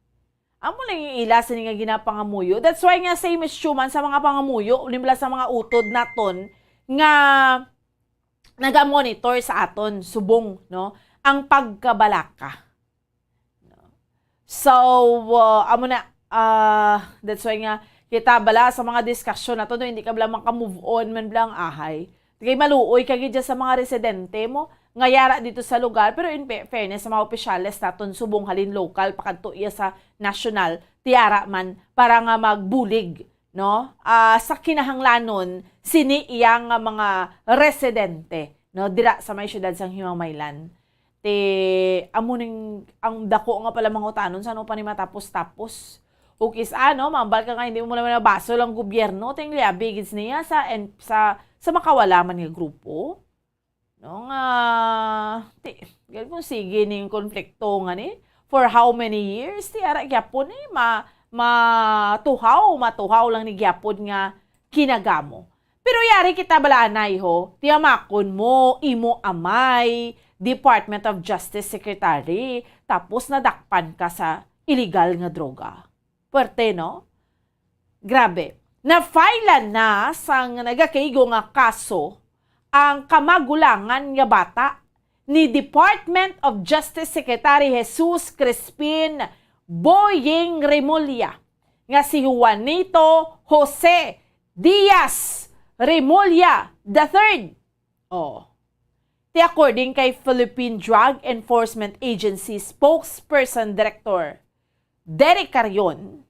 Amo lang yung ila sini nga ginapangamuyo. That's why nga same issue man sa mga pangamuyo, limla sa mga utod naton nga naga-monitor sa aton subong, no, ang pagkabalaka. So, uh, amo na, uh, that's why nga kita bala sa mga discussion nato, no, hindi ka bala maka-move on man bala ang ahay. Kay maluoy ka gid sa mga residente mo nga yara dito sa lugar, pero in pa-, fairness sa mga opisyales naton subong halin lokal pakadto iya sa nasyonal, ti yara man para nga magbulig, no? Ah, sa kinahanglanon sini iya nga mga residente, no, dira sa may siyudad sang Himamaylan. Ti amo ning ang dako nga pala mangutanon sa ano pa ni matapos-tapos. O kis-a, no, mambal ka nga hindi mo naman nabasol ang gobyerno, ting liabi gid niya sa, en-, sa, sa makawala man nga grupo. No, nga, ti, gali kung sige ning konflikto nga ni, for how many years, ti ara gyapon ni, ma-, matuhaw, matuhaw lang ni gyapon nga kinagamo. Pero yari kita bala anay ho, tiyamakon mo, imo amay, Department of Justice Secretary, tapos nadakpan ka sa illegal nga droga. Puwerte, no? Grabe. Na-file na sang nagakaigo nga kaso ang kamagulangan nga bata ni Department of Justice Secretary Jesus Crispin Boying Remulla nga si Juanito Jose Diaz Remulla the third. Oh. Ti according kay Philippine Drug Enforcement Agency Spokesperson Director Derek Carion,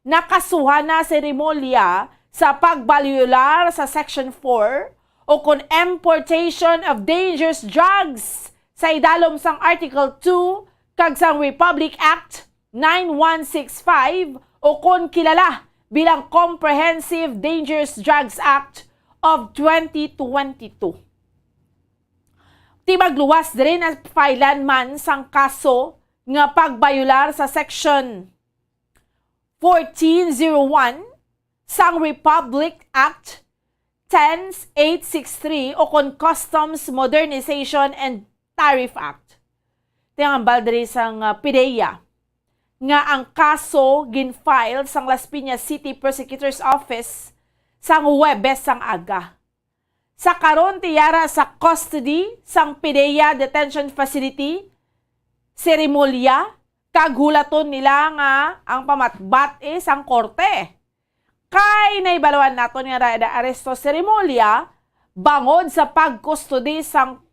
nakasuhan na si Remulla sa pagbayolar sa Section four o kon importation of dangerous drugs sa idalom sang Article two kag sang Republic Act nine one six five o kon kilala bilang Comprehensive Dangerous Drugs Act of twenty twenty-two. Ti magluwas diri na-filean man sang kaso nga pagbayolar sa Section fourteen zero one sang Republic Act ten eight six three o kon Customs Modernization and Tariff Act. Ti ang hambal diri sang, ah, PDEA nga ang kaso gin-file sang Las Piñas City Prosecutor's Office sang Huwebes sang aga. Sa karon, ti yara sa custody sang PDEA Detention Facility si Remulla, kag hulaton nila nga ang pamatbat-i sang korte. Kay nahibaluan naton nga na-, naaresto si Remulla bangod sa pagkustodi sang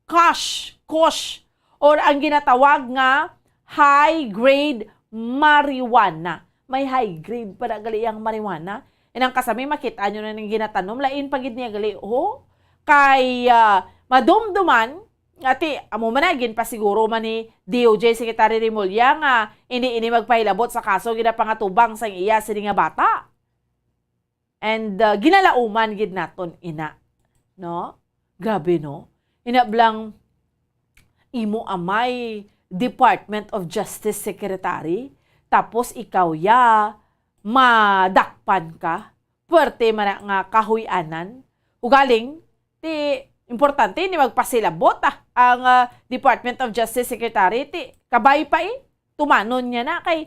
kush, kush, or ang ginatawag nga high-grade marijuana. May high-grade pa na gali ang marijuana. Inang kasami, makita nyo na ning ginatanom. Lain pa gid niya gali, oh. Kay, ah, madumduman, ati, amo man na, ginpasiguro man ni D O J Secretary Remulla nga hindi ini magpahilabot sa kaso ginapangatubang sang iya sini nga bata. And, uh, ginalauman gid naton ina, no? Grabe, no? Ina blang imo amay Department of Justice Secretary, tapos ikaw ya madakpan ka, puwerte man na nga kahuy-anan. Ugaling, ti, importante ni magpasilabot, ah, ang, ah, Department of Justice Secretary, ti, kabay pa, eh, tumanon niya na kay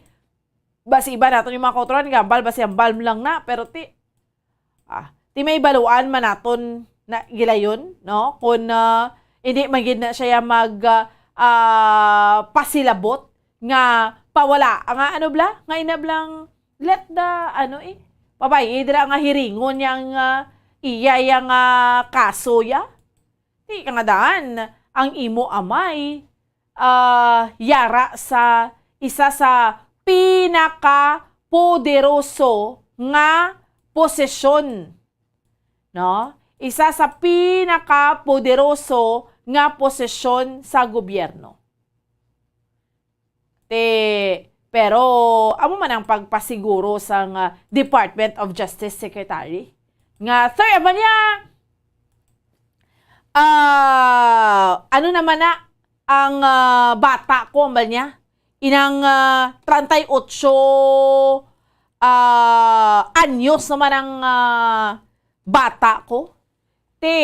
basi iba naton yung mga kauturan, gambal, basi hambal lang na, pero ti, ah, ti may baluan man naton na gilayon, no? Kung, ah, hindi man gid na siya mag, ah, ah, pasilabot nga pawala, nga ano bla? Nga ina blang, let the, ano eh, pabay, eh, dira nga hiringon yang, ah, iya, yang, ah, kaso ya. Ti ka nga daan, ang imo amay, ah, yara sa isa sa pinakapoderoso nga posisyon, no? Isa sa pinakapoderoso nga posisyon sa gobyerno. Te, pero amo man ang pagpasiguro sang, ah, Department of Justice Secretary nga, sir, amo niya, ah, ano naman na ang, ah, bata ko, ambal niya? Inang, ah, treinta y ocho, ah, anyos naman ang, ah, bata ko. Ti,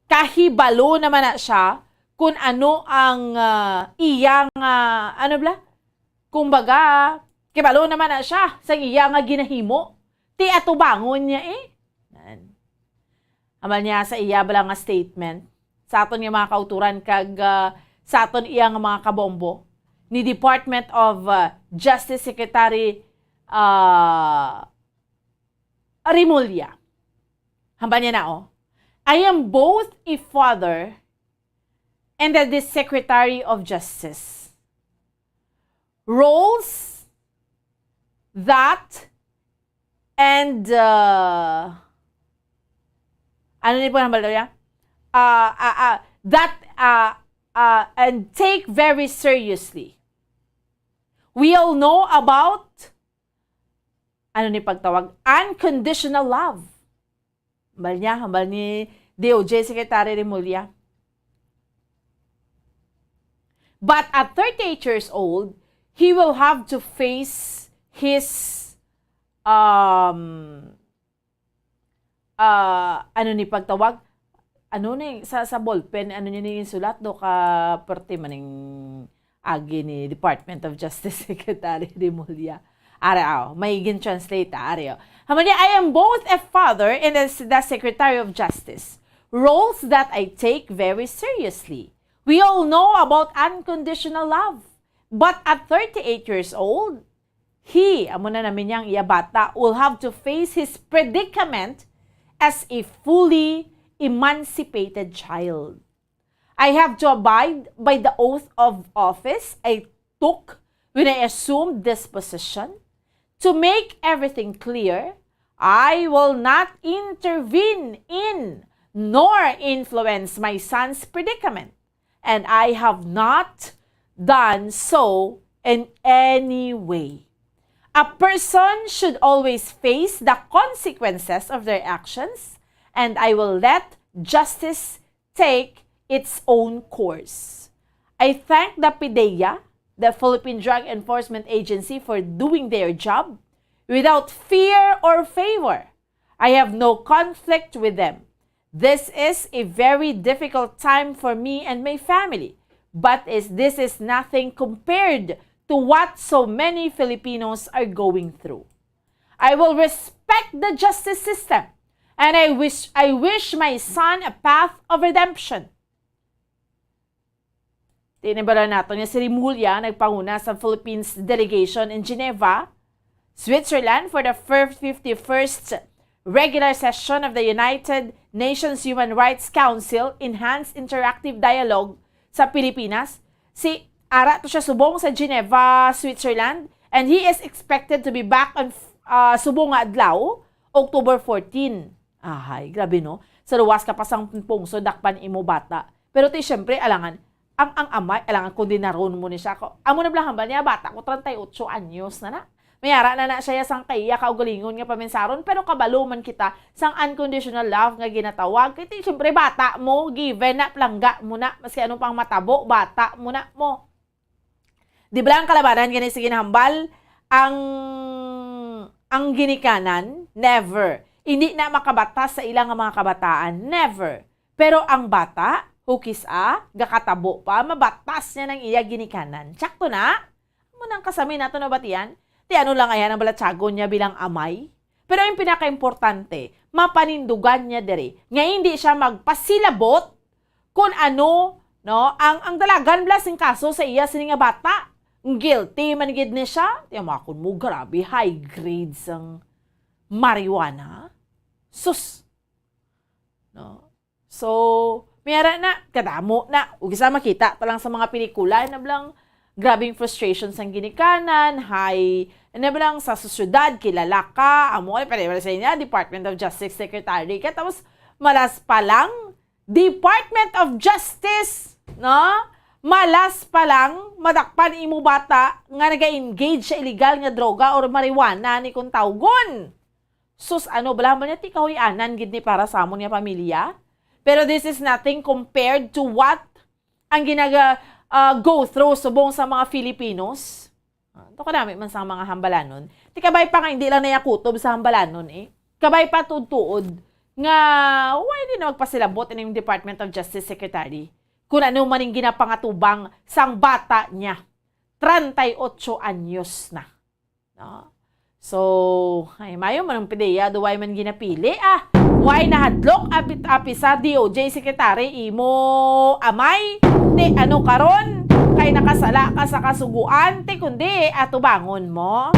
kahibalo naman na siya kung ano ang, ah, iyang, ah, ano bala? Kumbaga, kibalo naman na siya sa iya nga ginahimo. Ti atubangon niya eh. Nan. Ambal niya sa iya bala nga statement sa aton nga mga kauturan kag, ah, sa aton iya nga mga kabombo ni Department of, ah, Justice Secretary, ah, Remulla. Hambal niya na, oh. "I am both a father and the Secretary of Justice. Roles that and, uh, ano ni po ang hambal niya? Uh, uh, uh, that, uh, uh, and take very seriously. We all know about," ano ni pagtawag, "unconditional love." Hambal niya, hambal ni D O J Secretary Remulla. "But at thirty-eight years old, he will have to face his, um, ah, ano ni pagtawag? Ano ni, sa, sa ballpen, ano niya ni sulat do ka, perte man ning agi ni Department of Justice Secretary Remulla. Ari, aw, may gin-translate, ah, ari, oh. Amo niya, "I am both a father and a s-, the Secretary of Justice, roles that I take very seriously. We all know about unconditional love. But at thirty-eight years old, he," amo na namin yang iya bata, "will have to face his predicament as a fully emancipated child. I have to abide by the oath of office I took when I assumed this position. To make everything clear, I will not intervene in nor influence my son's predicament, and I have not done so in any way. A person should always face the consequences of their actions, and I will let justice take its own course. I thank the PDEA, the Philippine Drug Enforcement Agency, for doing their job without fear or favor. I have no conflict with them. This is a very difficult time for me and my family, but is, this is nothing compared to what so many Filipinos are going through. I will respect the justice system, and I wish, I wish my son a path of redemption." Tinibala nato nga si Remulla nagpanguna sa Philippines delegation in Geneva, Switzerland, for the fir-, fifty-first regular session of the United Nations Human Rights Council Enhanced Interactive Dialogue sa Pilipinas. Si, ara to siya subong sa Geneva, Switzerland, and he is expected to be back on, uh, subong nga adlaw, October fourteen. Ahay, grabe, no? Sa luwas ka pa sang pungso, dakpan imo bata. Pero ti, syempre, alangan, ang, ang amay, alangan kondinaron mo ni siya. Ko, amo na bala hambal niya, bata ko, treinta y ocho anyos na na. May ara na na siya sang kaiya kaugalingon nga paminsaron, pero kabalo man kita sang unconditional love nga ginatawag. Kay ti, syempre, bata mo, given na, palangga mo na, maski anong pang matabo, bata mo na mo. Di bala ang kalabanan gani sa ginahambal? Ang, ang ginikanan, never. Hindi na makabatas sa ila nga mga kabataan, never. Pero ang bata, hukis-a, gakatabo pa, mabatas niya ang iya ginikanan. Sakto na? Amo nang kasami nato nabatian. Ti ano lang ayan ang balatyagon niya bilang amay? Pero ang pinakaimportante, mapanindugan niya diri nga hindi siya magpasilabot kung ano, no, ang, ang dalagan bala sing kaso sa iya sini nga bata. Guilty man gid ni siya. Ti amakon mo, grabe, high grade sang marijuana. Sus! No? So, may ara na, kadamo na. Ug isa makita pa lang sa mga pelikula, na bala ang grabing frustration sang ginikanan, high, na bala ang sa sosyedad, kilala ka, amo ay, pwede ba sa inyo, Department of Justice Secretary ka, tapos malas pa lang, Department of Justice, no? Malas pa lang, madakpan imo bata nga naga-engage sa illegal nga droga or marijuana ni kung tawgon. Sus, ano, bala man niya, ti kahuy-anan gid ni para sa amon nga pamilya. Pero this is nothing compared to what ang ginaga, ah, go through subong sa mga Filipinos. Ah, to kadami man sa mga hambalanon. Ti kabay pa nga hindi lang naya kutob sa hambalanon, eh. Kabay pa tuod-tuod nga why di na magpasilabot ining Department of Justice Secretary kung ano man ang ginapangatubang sang bata niya. Treinta y ocho anyos na. No? So, ay, mayo man ang PDEA, do why man ginapili, ah. Why nahadlok apit-, api sa D O J secretary imo amay? Ti ano karon? Kay nakasala ka sa kasugoan, ti kundi atubangon mo.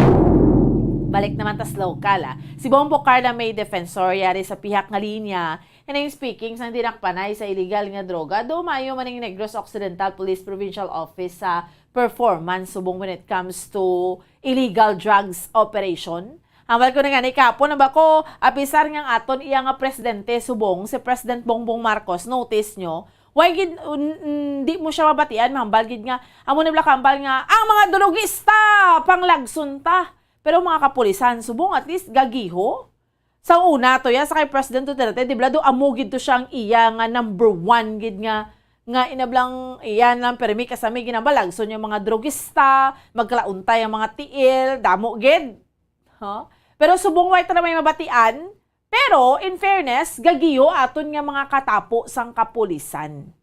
Balik naman tas local, ah. Si Bongbong Carla May Defensor yari sa pihak nga linya, and I'm speaking sang dinakpanay sa illegal nga droga, do mayo man ang Negros Occidental Police Provincial Office sa performance subong when it comes to illegal drugs operation. Hambal ko na nga ni kapon, ang bako, apisar nga ang aton iya nga presidente subong, si President Bongbong Marcos, notice nyo, why gid, un-, un-, di mo siya mabatian, mahambal gid nga, amo na bala kahambal nga, ang mga drugista, panglagson ta. Pero mga kapulisan, subong at least gagiho. Sa una to ya, sa kay President Duterte, di bala do amo gid to siya ang iya nga number one gid nga, nga inablang iya lang permi kasami ginabalagson yung mga drogista, magkalauntay ang mga tiil, damo gid. Huh? Pero subong way ta na may mabatian, pero in fairness, gagiho aton nga mga katapo sang kapulisan.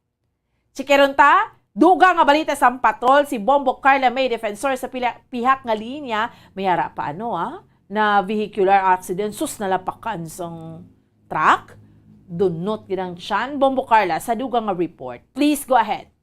Chikeron ta, Dugang nga balita sang patrol, si Bombo Carla may defensor sa pila, pihak nga linya, may ara pa ano, ah, na vehicular accident, sus, nalapakan sang truck. Dunot gid ang tiyan. Bombo Carla, sa dugang nga report. Please go ahead.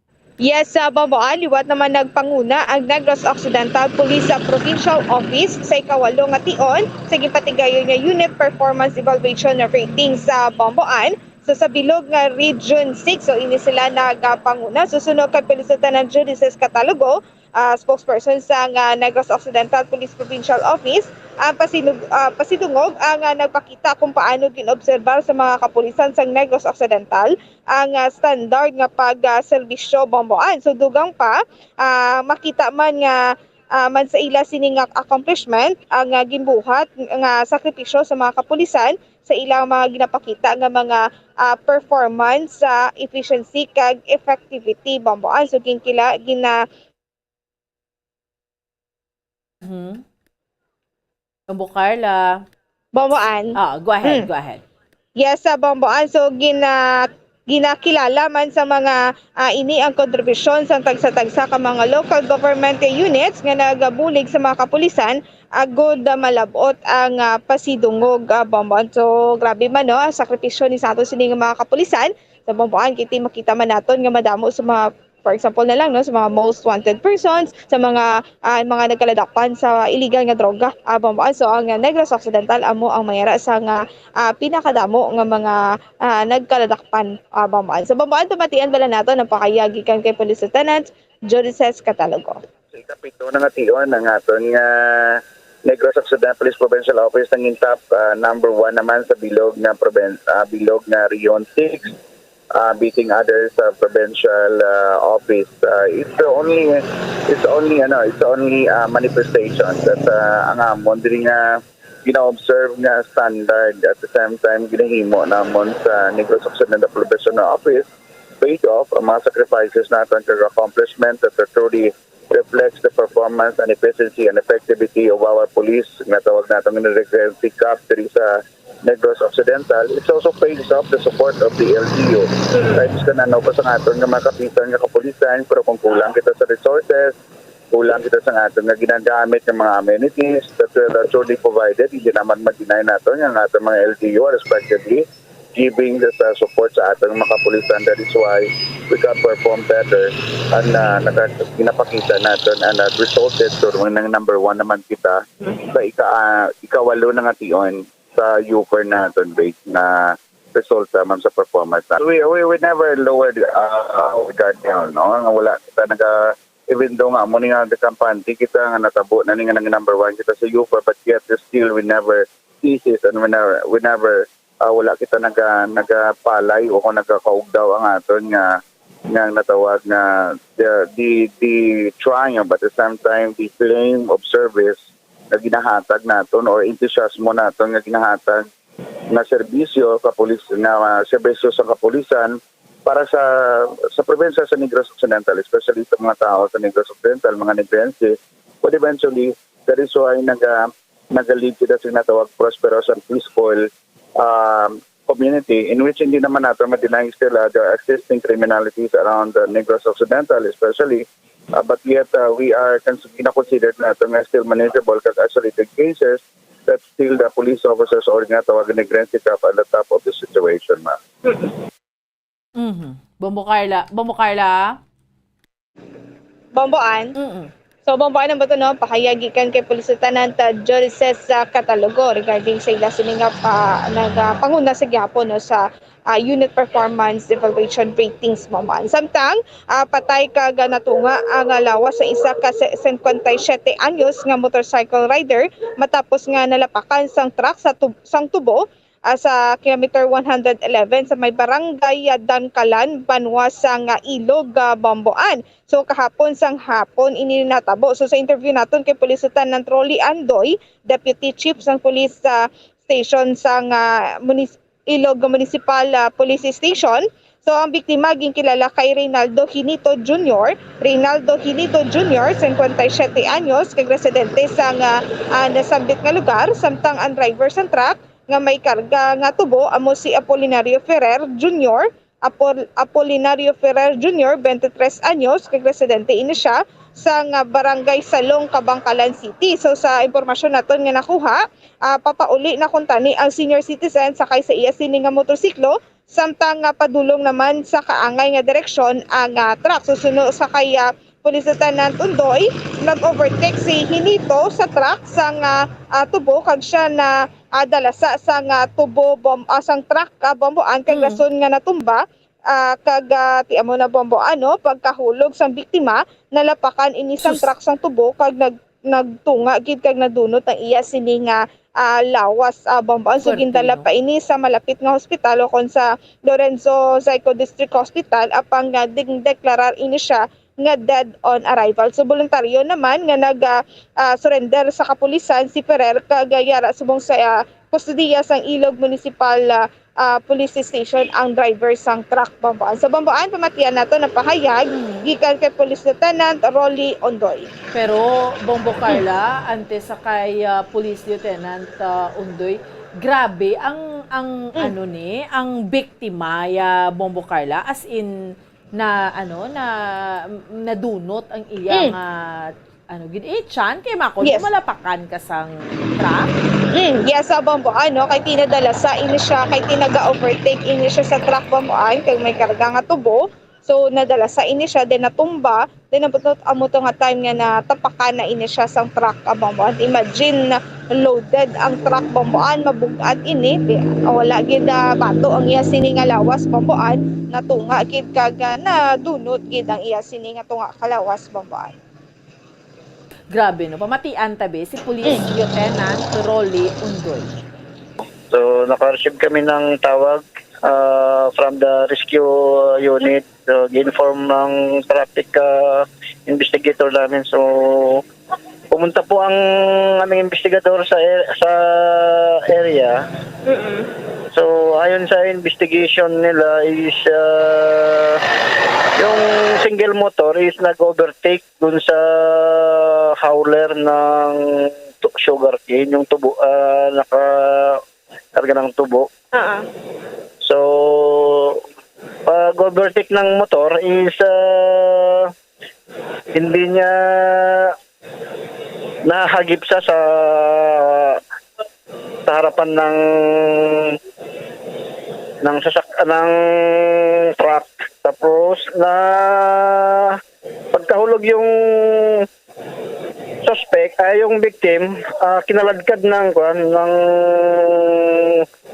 Yes, sa Bomboan, liwat naman nagpanguna ang Negros Occidental Police sa Provincial Office sa ikawalo nga tion sa ginpatigayon nga Unit Performance Evaluation Rating sa Bomboan. So, sa bilog nga Region six, so ini sila nagapanguna. Susunod kay Police Lieutenant Judices Catalogo, ah, spokesperson sa nga Negros Occidental Police Provincial Office, ang pasinug-, ah, pasidungog ang, ah, nagpakita kung paano gin-obserbar sa mga kapulisan sa Negros Occidental ang, ah, standard nga pag, ah, serbisyo, Bomboan. So, dugang pa, ah, makita man nga, ah, man sa ila sini nga accomplishment ang, ah, ginbuhat nga sakripisyo sa mga kapulisan sa ilang mga ginapakita nga mga, ah, performance sa efficiency kag effectivity, Bomboan. So, ginkila-, gina-, Mhm. Bombo Carla. Bomboan. Ah, go ahead, Mm. go ahead. Yes, sa Bomboan. So, gina-, ginakilala man sa mga, ah, ini ang kontribusyon sang tagsa-tagsa ka mga local government units nga nagabulig sa mga kapulisan, agud, ah, malab-ot ang, ah, pasidungog, ah, Bomboan. So, grabe man, no, ang sakripisyo ni sa aton sini nga mga kapulisan. Sa Bomboan, kiti makita man naton nga madamo sa mga, for example na lang, no, sa mga most wanted persons, sa mga, ah, mga nagkaladakpan sa illegal nga droga, ah, Bomboan. So, ang, ah, Negros Occidental amo ang mayara sa nga, ah, pinakadamo nga mga, ah, nagkaladakpan, ah, Bomboan. Sa Bomboan, pamatian bala nato ang pahayag gikan kay Police Lieutenant Jodices Catalogo. Sa ikapito na nga tion ang aton nga Negros Occidental Police Provincial Office nangin top, ah, number one naman sa bilog nga proben-, ah, bilog nga Region six, ah, beating others sa provincial, ah, office. Ah, it's the only, it's only, ano, it's only, ah, manifestation that, ah, ang amon diri nga gina-observe nga standard, at the same time ginahimo namon sa Negros Occidental Provincial Office, paid off ang mga sacrifices naton kag accomplishment that are truly reflects the performance and efficiency and effectivity of our police nga tawag nato nga Negrense Cop diri sa Negros Occidental. It also pays off the support of the L G U. Times ka na, no, pa sa aton nga mga kapitan nga kapulisan, pero kung kulang kita sa resources, kulang kita sa aton nga ginagamit nga mga amenities that were actually provided, hindi naman mag-deny nato nga ang aton mga L G U are respectively giving the, sa support sa aton mga kapulisan. That is why we can perform better. And, ah, naka-, ginapakita naton and, ah, resulted to ng number one naman kita sa ika-, ah, ikawalo na nga tion sa U four naton rate na resulta man sa performance na. We, we, we never lowered, ah, our guard down, no? Nga wala kita naga, even though nga amo ni nga kampante kita nga natabo na ni nga nag number one kita sa U four, but yet still we never ceases and we never, we never, ah, wala kita naga-, nagapalay o kung nagakaugdaw ang aton nga, nga natawag nga the, the, the triumph, at the same time the claim of service nga ginahatag naton or entusiasmo naton nga ginahatag nga serbisyo kapulis-, nga, ah, serbisyo sa kapulisan para sa, sa probinsya sa Negros Occidental, especially sa mga tao sa Negros Occidental, mga Negrense, but eventually, that is why naga-, naga-lead kita sa ginatawag prosperous and peaceful, um, community, in which hindi naman nato ma-deny still, ah, there are existing criminalities around the Negros Occidental, especially, ah, but yet, ah, we are cons-, gina-considered nato nga still manageable kag isolated cases that still the police officers or nga tawag Negrense Cop at the top of the situation, ma'am. Mhm. Bombo Carla, Bombo Carla? Bomboan? Mm-mm. So, Bomboan ang bato, no? Pahayag gikan kay Police Lieutenant, ah, Jorices, ah, Catalogo regarding sa ila sini nga pa, nagapanguna sa gihapon, no, sa, ah, unit performance evaluation ratings, Bomboan. Samtang, ah, patay kag, ah, natunga ang, ah, lawas sa isa ka se-, singkwenta y siyete anyos nga motorcycle rider matapos nga nalapakan sang truck sa tub-, sang tubo, ah, sa kilometer one hundred eleven sa may barangay, ah, Dankalan, banwa sang, ah, Ilog, ah, Bomboan. So, kahapon sang hapon ini natabo. So, sa interview naton kay Police Lieutenant Rolly Andoy, Deputy Chief sang Police, ah, Station sang, ah, munis-, Ilog Municipal, ah, Police Station. So, ang biktima ginkilala kay Reynaldo Hinito Junior. Reynaldo Hinito Junior, singkwenta y siyete anyos, kag residente sang, ah, ah, nasambit nga lugar, samtang ang driver sang truck nga may karga nga tubo amo si Apolinario Ferrer Junior, Apol-, Apolinario Ferrer Junior, twenty-three anyos, kag residente ini siya sa nga barangay Salong, Kabankalan City. So, sa impormasyon naton nga nakuha, ah, papauli na kuntani ang senior citizen sakay sa iya sini nga motorsiklo, samtang nga padulong naman sa kaangay nga direksyon ang, ah, truck. Susuno sa kay, ah, Police Lieutenant Undoy, nag-overtake si Hinito sa truck sang, ah, ah, tubo kag siya na, ah, dalasa sang, ah, tubo bom-, ah, sang truck, ah, bomboan kag Mm. rason nga natumba, ah, kag, ah, ti amo na bomboan, no, pagkahulog sang biktima, nalapakan ini sang Sus. truck sang tubo kag nag-, nagtunga gid kag nadunot ang iya sini nga, ah, lawas, ah, bomboan. So, Fuerte, gindala no? pa ini sa malapit nga hospital o kon sa Lorenzo Xico District Hospital, apang nga ding-, deklarar ini siya nga dead on arrival. So, voluntaryo naman nga nag, ah, ah, surrender sa kapulisan si Ferrer kag yara subong sa, ah, kustodiya sang Ilog Municipal, ah, ah, Police Station ang driver sang truck, Bamboan. Sa Bamboan, pamatian nato napahayag Mm. gikan kay Police Lieutenant Rolly Ondoy. Pero, Bongbo Carla, antes sa kay, ah, Police Lieutenant, ah, Undoy, grabe ang, ang Mm. ano ni, ang biktima ya, Bongbo Carla, as in, na, ano, na, nadunot ang iya Mm. nga, ano, gid, eh, tiyan, kay makon Yes. malapakan ka sang truck. Mm, yes, sa Bamboan, no? Kay tinadalasa ini siya, kay tinaga-overtake ini siya sa truck, Bamboan, kay may karga nga tubo. So, nadalasa ini siya, then natumba, then amo to, amo to nga time nga natapakan na ini siya sang truck, ah, Bamboan. Imagine, loaded ang truck, Bamboan, mabug-at ini. Di, wala gid, ah, bato ang iya sini nga lawas, Bamboan. Natunga gid kag, ah, nadunot gid ang iya sini nga tunga ka lawas, Bamboan. Grabe, no? Pamatian ta, be, si Police Mm. Lieutenant Rolly Undoy. So, naka-receive kami ng tawag, ah, from the rescue unit. So, gi-inform ng traffic, ah, investigator namin. So, pumunta po ang aming investigador sa a-, sa area. Mm-mm. So, ayon sa investigation nila is, ah, yung single motor is nag-overtake dun sa hauler ng tu-, sugarcane, yung tubo, ah, naka-, karga ng tubo. Oo. So, pag overtake ng motor is, ah, hindi niya nahagip sa, sa, sa harapan ng, ng sasak-, ng truck. Tapos na pagkahulog yung suspect, ay yung victim, ah, kinaladkad ng, kuwan, ng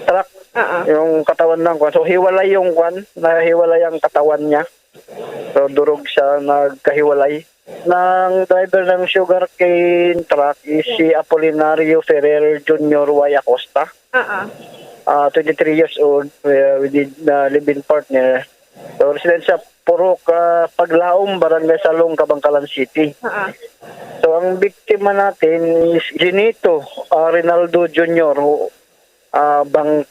truck, Oo. yung katawan ng, kuwan. So, hiwalay yung, kuwan, nahiwalay ang katawan niya. So, durog siya nagkahiwalay. Ng driver ng sugarcane truck is si Apolinario Ferrer Junior Y Acosta. Oo. Ah, twenty-three years old, uh, with the, uh, live-in partner. So, resident sa Purok, ah, Paglaom, Barangay Salong, Kabankalan City. Oo. So, ang biktima natin is Ginito, ah, Rinaldo Junior, ah, Bang-,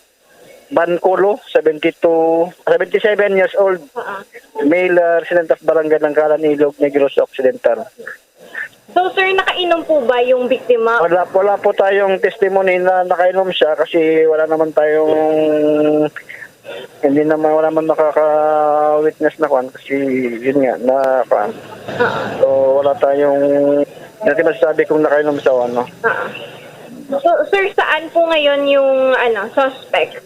Banculo, seventy-two, seventy-seven years old, Oo. male, ah, resident of Barangay Langkalan, Ilog, Negros Occidental. So, sir, nakainom po ba yung biktima? Wala, wala po tayong testimony na nakainom siya kasi wala naman tayong, hindi naman, wala naman makaka-witness na kwan kasi yun nga, na kwan. Oo. So, wala tayong, hindi masasabi kung nakainom siya o ano. Oo. So, sir, saan po ngayon yung, ano, suspect?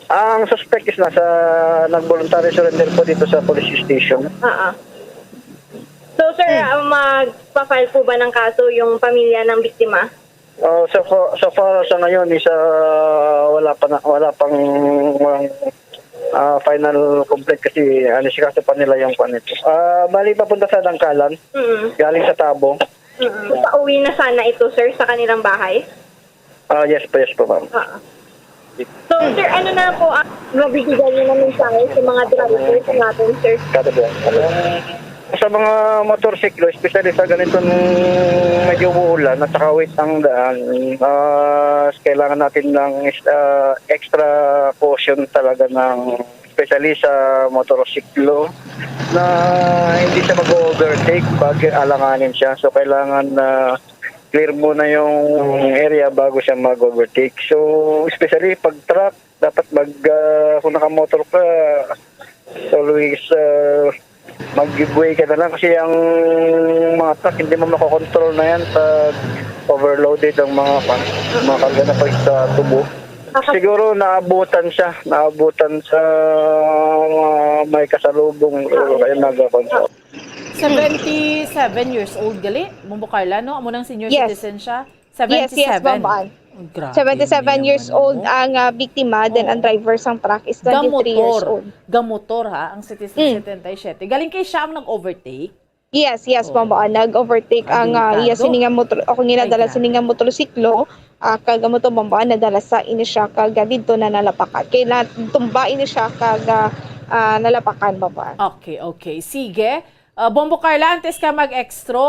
Ang suspect is nasa, nag-voluntary surrender po dito sa police station. Oo. So, sir, Hmm. ah, magpa-file po ba ng kaso yung pamilya ng biktima? Oh, so far, so far sa ngayon is, ah, wala pa na, wala pang, ah, final complaint kasi, ah, inisikaso pa nila yung kwan nito. Ah, bali papunta sa Dangkalan, Mm. galing sa Tabo. Mm. Pauwi na sana ito, sir, sa kanilang bahay? Ah, yes po, yes po, ma'am. Ah. So, sir, ano na po ang mabibigay niyo na mensahe sa mga drivers natin, sir? Kada buwan. Sa mga motorsiklo, especially sa ganitong medyo uulan at saka wet ang daan, ah, kailangan natin ng, ah, extra caution talaga ng, especially sa motorsiklo, na hindi siya mag-overtake pag alanganin siya. So, kailangan na clear muna yung area bago siya mag-overtake. So, especially pag truck, Dapat mag, ah, kung nakamotor ka, always, ah, mag-give way ka na lang kasi ang mga truck hindi mo makokontrol na yan pag overloaded ang mga pan, mga karga na pag sa tubo. Siguro naabutan siya, naabutan sa mga may kasalubong o kaya nagakontrol. Seventy-seven years old gali, Bombo Carla, no? Amo nang senior Yes. Citizen siya. Yes, yes, Seventy-seven. Bombo Ann. Oh, grabe, seventy-seven hindi years naman, old no? ang ah, biktima, then Oo. Ang driver sang truck is twenty-three years Gamotor. Old. Gamotor, ha, ang citizen Mm. Seventy-seven. Galing kay siya ang nag-overtake. Yes, yes, Oo. Bombo Ann. Nag-overtake Ah, ang ah, iya delikado. Sining nga motor, ako nga Ay, nadala grabe. Sining nga motorsiklo, ah, kag amo to, Bombo Ann, nadala sa ini siya kag ah, didto na nalapakan. Kay natumba ini siya kag ah, ah, nalapakan, Bombo Ann. Okay, okay. Sige. Ah, Bombo Carla, antes ka mag-extro,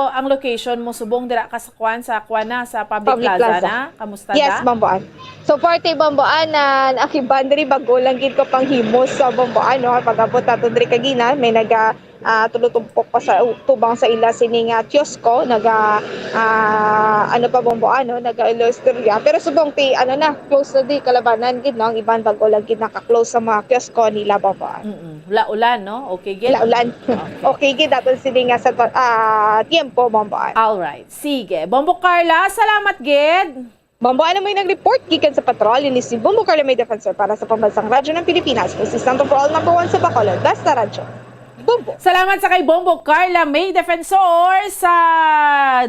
ang location mo subong dira ka sa kwan, sa kwan na, sa Public, Public Plaza, Plaza. Na? Kamusta Yes, na? Bombo Ann. So, forty, Bombo Ann, na nakiban diri, bago lang gid ko panghimos sa Bombo Ann, no? Pag-abot nato diri kagina, may naga ah, tulutumpok pa sa tubang sa ila sini nga kiosko, naga ah, ano pa, Bombo Ann, no? Naga-istorya. Pero subong ti ano na, close na di kalabanan gid, no? Ang iban bago lang gid naka-close sa mga kiosko nila, Bombo Ann. Mm-mm. Wala ulan, no? Okay, gid? Wala ulan. Okay gid aton sini nga sa ah, tiempo, Bombo Ann. Alright. Sige. Bombo Carla, salamat, gid. Bombo Ann, amoy nag-report gikan sa patrol, ini si Bombo Carla May Defensor para sa Pambansang Radyo ng Pilipinas, consistent for all, number one sa Bacolod, Basta Radyo. Bombo. Salamat sa kay Bombo Carla May Defensor sa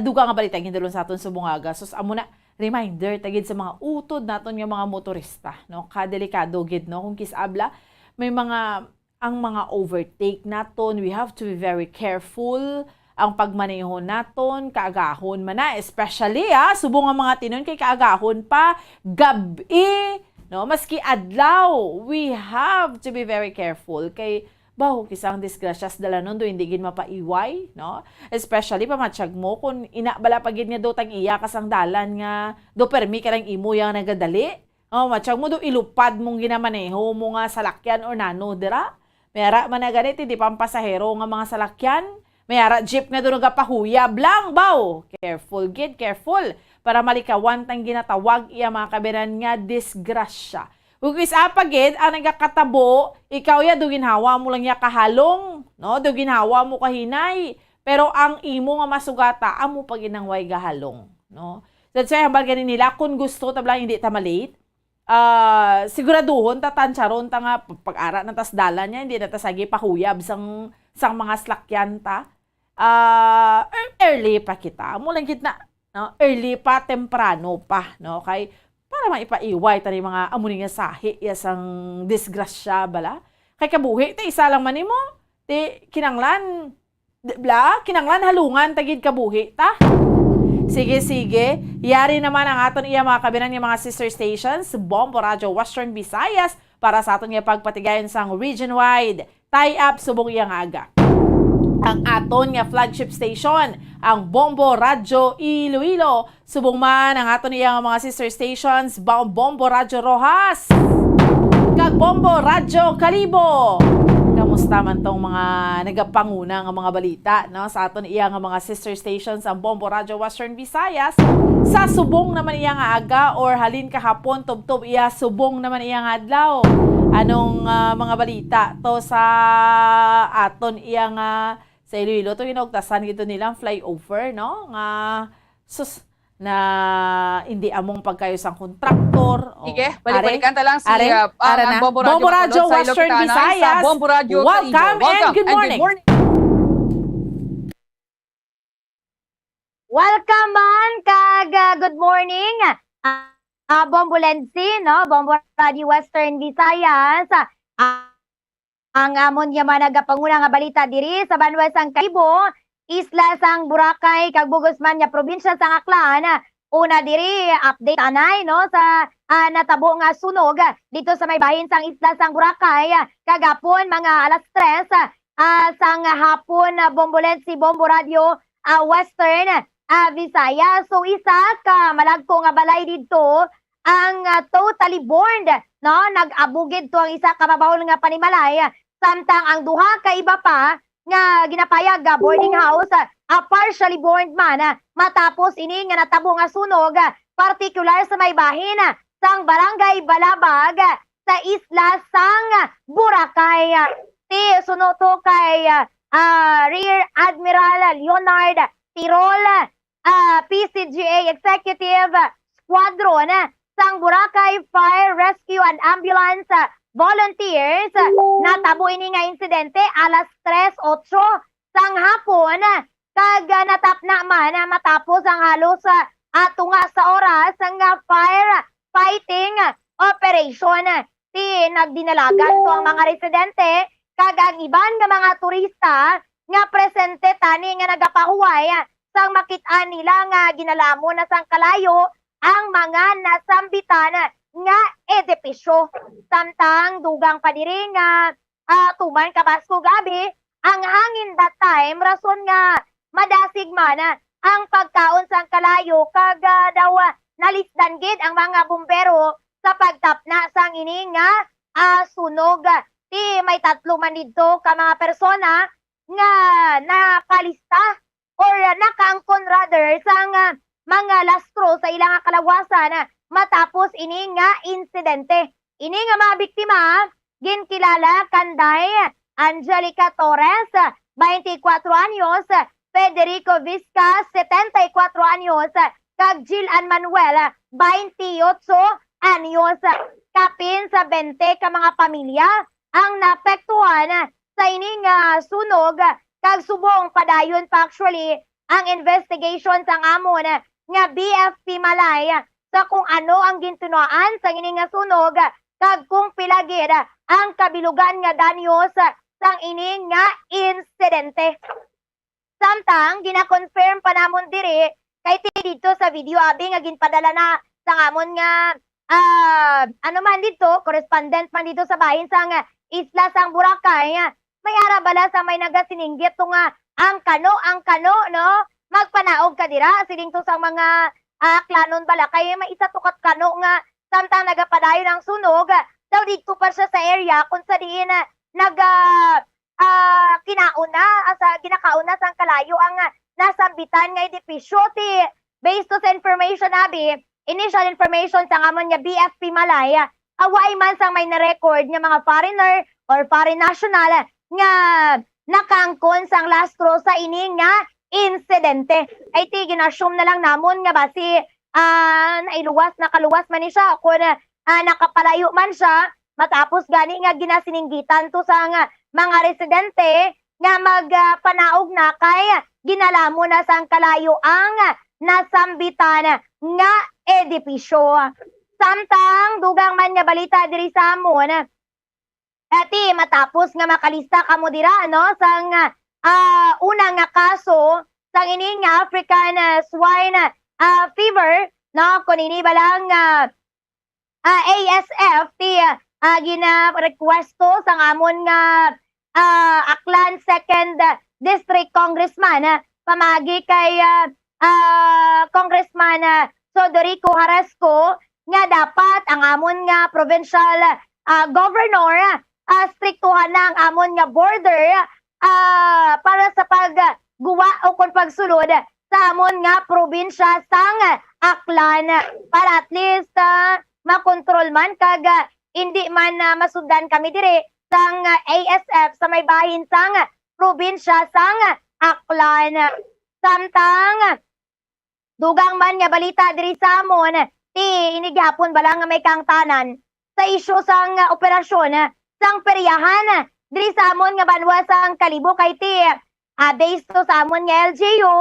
dugang nga balita nga gindulon sa aton subong nga aga. Sus, amo na, reminder ta gid sa mga utod naton nga mga motorista, no? Kadelikado gid, no? Kung kis-a bala, may mga, ang mga overtake naton, we have to be very careful. Ang pagmaneho naton, kaagahon man na, especially, ah, subong nga mga tinon kay kaagahon pa, gab-i, no? Maski adlaw, we have to be very careful kay bawo, kis-a ang disgrasya sa dalanon do hindi gid mapaiway, no? Especially pamatyag mo kung ina bala pa gid nga do tag-iya ka sang dalan nga do permi ka lang imo yang nagadali. Oh, matyag mo do ilupad mong ginamaneho mo nga salakyan or nano dira. May ara man na gani ti di pampasahero nga mga salakyan. May ara jeep nga do nagapahuyab lang, baw. Careful gid, careful. Para malikawan tang ginatawag iya mga kabiran nga disgrasya. Ug kis-a pa gid ang nagakatabo, ikaw ya do ginhawa mo lang ya kahalong, no? Do ginhawa mo kahinay, pero ang imo nga masugata amo pa gid ang way gahalong, no? That's why hambal gani nila, kung gusto ta bala hindi ta malate, ah, siguraduhon ta, tansyaron ta nga pag-ara na tas dalan niya, hindi na ta sagi pahuyab sang sang mga slakyan ta. Ah, ear- early pa kita. Amo lang gid na, no? Early pa, temprano pa, no? Kay para maipaiway ta ni mga amo ni nga sahi ya sang disgrasya bala. Kay kabuhi ta isa lang man nimo. Ti kinanglan, di bala, kinanglan halungan ta gid kabuhi ta. Sige, sige. Yari naman ang aton iya mga kabinan nga mga sister stations, Bombo Radyo Western Visayas, para sa aton nga pagpatigayon sang region-wide tie-up subong iya nga aga. Ang aton nga flagship station, ang Bombo Radyo Iloilo, subong man ang aton iya nga mga sister stations, Ba- Bombo Radyo Roxas, kag Bombo Radyo Kalibo. Kamusta man tong mga nagapanguna nga mga balita, no? Sa aton iya nga mga sister stations, ang Bombo Radyo Western Visayas, sa subong naman iya nga aga or halin kahapon, tubtob iya subong naman iya nga adlaw. Anong ah, mga balita to sa aton iya nga sa Iloilo? To ginaugtasan gid to nilang flyover, no? Nga sus na hindi among pagkayo sang kontraktor. O, Sige, are, balik-balikan ta lang si are, uh, are ang na. Bombo Radyo, Bombo Radyo, Bacolod, sa Western Ilocos, Visayas. Sa Bombo Radyo, Welcome Kalibo. and good Welcome morning. Good morning. Welcome man kag ah, good morning. Ah, ah, Bombo Lenzi, no? Bombo Radio Western Visayas. Ah, ang amon nga mga nagapanguna nga balita diri sa banwa sang Kalibo, isla sang Boracay, kag bugos man nga probinsya sang Aklan. Una diri, update anay, no, sa ah, natabo nga sunog dito sa may bahin sang isla sang Boracay kagapon mga alas tres ah, sang hapon, ah, Bombo Lenzi, Bombo Radio ah, Western ah, Visayas. So isa ka malagko nga balay didto ang ah, totally burned, no? Nag-abugid to ang isa ka mabahol nga panimalay, samtang ang duha ka iba pa nga ginapayag nga boarding house ah, partially burned man ah, matapos ini nga natabo nga sunog, ah, partikular sa may bahin ah, sang Barangay Balabag sa isla sang Boracay. Ti suno to kay, ah, Rear Admiral Leonard Tirol, ah, P C G A Executive Squadron sang Boracay Fire Rescue and Ambulance Volunteers. Natabo ini nga insidente alas tres otso sang hapon, kag, ah, natapna man, ah, matapos ang halos, ah, ah, tunga sa oras nga fire fighting operation. Ti nagdinalagan to ang mga residente kag ang iban nga mga turista nga presente tani nga nagapahuway sang makit-an nila nga ginalamon na sang kalayo ang mga nasambitan nga edepisyo. Samtang dugang pa diri nga, ah, tuman kabaskog abi ang hangin that time, rason nga madasig man ang pagkaon sang kalayo kag, ah, daw, ah, nalisdan gid ang mga bumbero sa pagtapna sang ini nga, ah, sunog. Ti may tatlo man didto ka mga persona nga nakalista or nakaangkon rather sang, ah, mga lastro sa ila nga kalawasan, ah, matapos ini nga insidente. Ini nga mga biktima ginkilala kanday Angelica Torres, twenty-four anyos, Federico Visca, setenta y cuatro anyos, kag Jill Ann Manuel, twenty-ocho anyos. Kapin sa twenty ka mga pamilya ang naapektuhan sa ini nga sunog, kag subong padayon pa actually ang investigation sang amon nga B F P Malay sa kung ano ang gintinuaan sang ini nga sunog kag kung pila gid ang kabilugan nga danyos sang ini nga insidente. Samtang gina-confirm pa namon diri kay ti didto sa video abi nga ginpadala na sang amon nga, ah, ano man didto, correspondent man didto sa bahin sang isla sang Boracay, may ara bala sa may nagasiningit to nga ang kano, ang kano, no? Magpanaog ka dira, siling to sang mga, ah, Aklanon bala kay may isa to ka kano nga samtang nagapadayon ang sunog, daw didto pa siya sa area kung sa diin, ah, nag, ah, ah, kinauna, ah, sa, ginakauna sang kalayo ang, ah, nasambitan nga edipisyo. Ti, based to sa information, abi, initial information sang amon nga B F P Malay, ah, ah, waay man sang may na-record nga mga foreigner or foreign national nga nakaangkon sang lastro sa ini nga insidente. Ay ti, gin-assume na lang namon nga basi, ah, nailuwas, nakaluwas man ni siya, o kung, ah, nakapalayo man siya, matapos gani nga ginasininggitan to sang mga residente nga mag, ah, panaog na kay ginalamon na sang kalayo ang nasambitan nga edipisyo. Samtang dugang man nga balita diri sa amon, dati matapos nga makalista kamo dira, no, sang, ah, una nga kaso sang ini nga African, ah, swine, ah, fever, no, kun ini bala nga, ah, A S F ti, ah, gina-request to sang amon nga, ah, Aklan Second District Congressman, ah, pamagi kay, ah, ah, Congressman, ah, Sodorico Harasco nga dapat ang amon nga provincial, ah, governor, ah, striktuhan na ang amon nga border, ah, para sa pagguwa o kon pagsulod sa amon nga probinsya sang Aklan, para at least, ah, makontrol man kag, ah, indi man, ah, masundan kami diri sang, ah, A S F sa may bahin sang probinsya sang Aklan. Samtang dugang man nga balita diri sa amon, ti ini gihapon bala nga may kaangtanan sa isyu sang operasyon sang peryahan diri sa amon nga banwa sang Kalibo kay ti, ah, based to sa amon nga L G U,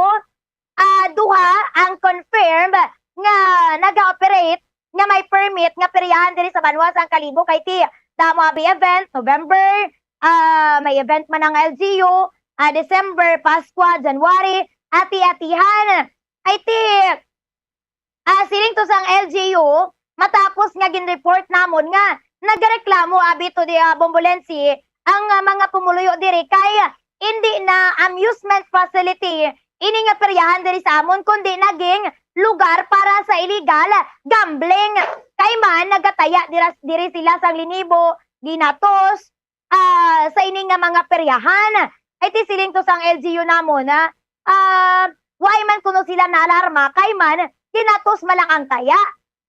ah, duha ang confirmed nga naga-operate nga may permit nga peryahan diri sa banwa sang Kalibo kay ti damo abi event, November, ah, may event man ang L G U, ah, December, Paskwa, January, ati-atihan. Ay ti, ah, siling to sang L G U, matapos nga gin-report namon nga nagareklamo abi to di, ah, Bombolense ang, ah, mga pumuluyo diri kay indi na amusement facility ini nga peryahan diri sa amon, kundi naging lugar para sa illegal gambling. Kay man nagataya dira, diri sila sang linibo, ginatos, ah, sa ini nga mga peryahan. Ay ti siling to sang L G U namon, ha? Ah, why man kuno sila naalarma, kay man ginatos man lang ang taya.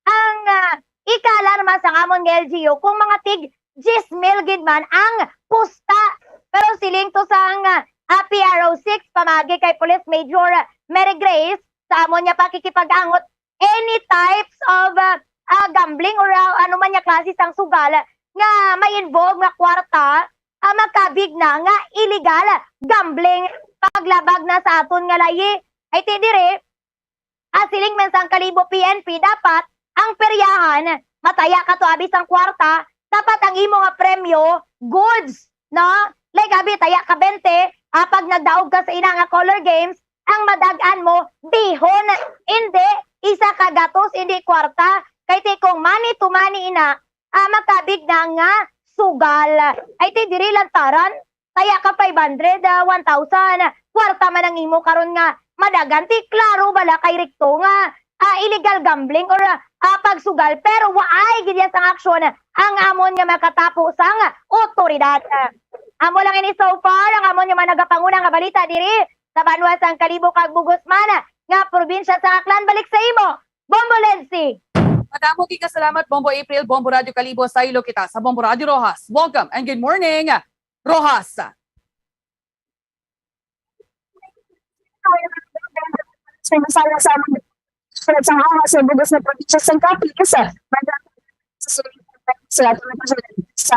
Ang, ah, Ika-alarma sang amon nga L G U kung mga tig diyes mil gid man ang pusta. Pero siling to sang, ah, P R O six pamagi kay Police Major Mary Grace, sa amon nga pakikipag-angot, any types of, ah, ah, gambling or, ah, ano man nga klase sang sugal nga may involve nga kwarta, ah, makabig na nga illegal gambling. Paglabag na sa aton nga layi, ay ti diri, ah, siling man sang Kalibo P N P, dapat ang peryahan, mataya ka to abi sang kwarta, dapat ang imo nga premyo, goods, no? Like, abi, taya ka bente, ah, pag nagdaog ka sa ina nga Color Games, ang madag-an mo, bihon, hindi isa ka gatos, hindi kwarta. Kay ti kung money to money ina, ah, makabig na nga sugal. Ay, ti diri lantaran, taya ka five hundred, ah, one thousand. Kwarta man ang imo karon nga madagan, ti klaro bala kay rikto nga, ah, illegal gambling or, ah, pagsugal. Pero waay gid ya sang aksyon ang amon nga makatapo sang otoridad. Amo lang ini so far ang amon nga mga nagapanguna nga balita diri sa banwa sang Kalibo kag Bugosman nga probinsya sa Aklan. Balik sa imo, Bombo Lensi. Madamo gid nga salamat, Bombo April, Bombo Radyo Kalibo, saylo kita sa Bombo Radyo Roxas. Welcome and good morning, Roxas. Sa masaya sa amon sa Roxas, sa bugos na probinsya sa Capiz, sa sa sa sa sa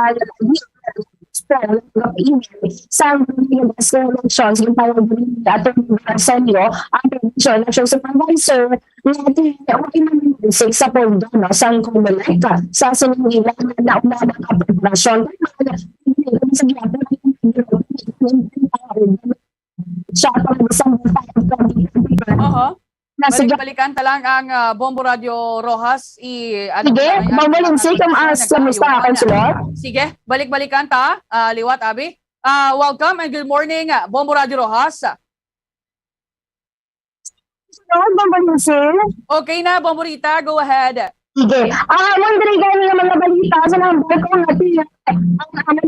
sa elections, yung tawag nila Attorney Arsenio, ang provincial election supervisor, nga di okay man sa pondo, no, sang Comelec sa sining ila nga nauna ang aplikasyon. Sa gihapon, siya pa ang isang Oho. Balik-balikan ta lang ang, ah, Bombo Radyo Roxas. I, ano, Sige, ang, ang, Bombo ang, Lindsay, ang, kung ang, as, ang, kamusta ang, ka, Consulor? Sige, balik-balikan ta. Ah, liwat, abi. Ah, welcome and good morning, ah, Bombo Radyo Roxas. Consulor, Bombo Lindsay. Okay na, Bombo Rita, go ahead. Sige. Ah, amon diri gani nga mga balita sa nang balkon nga ti-, ang amon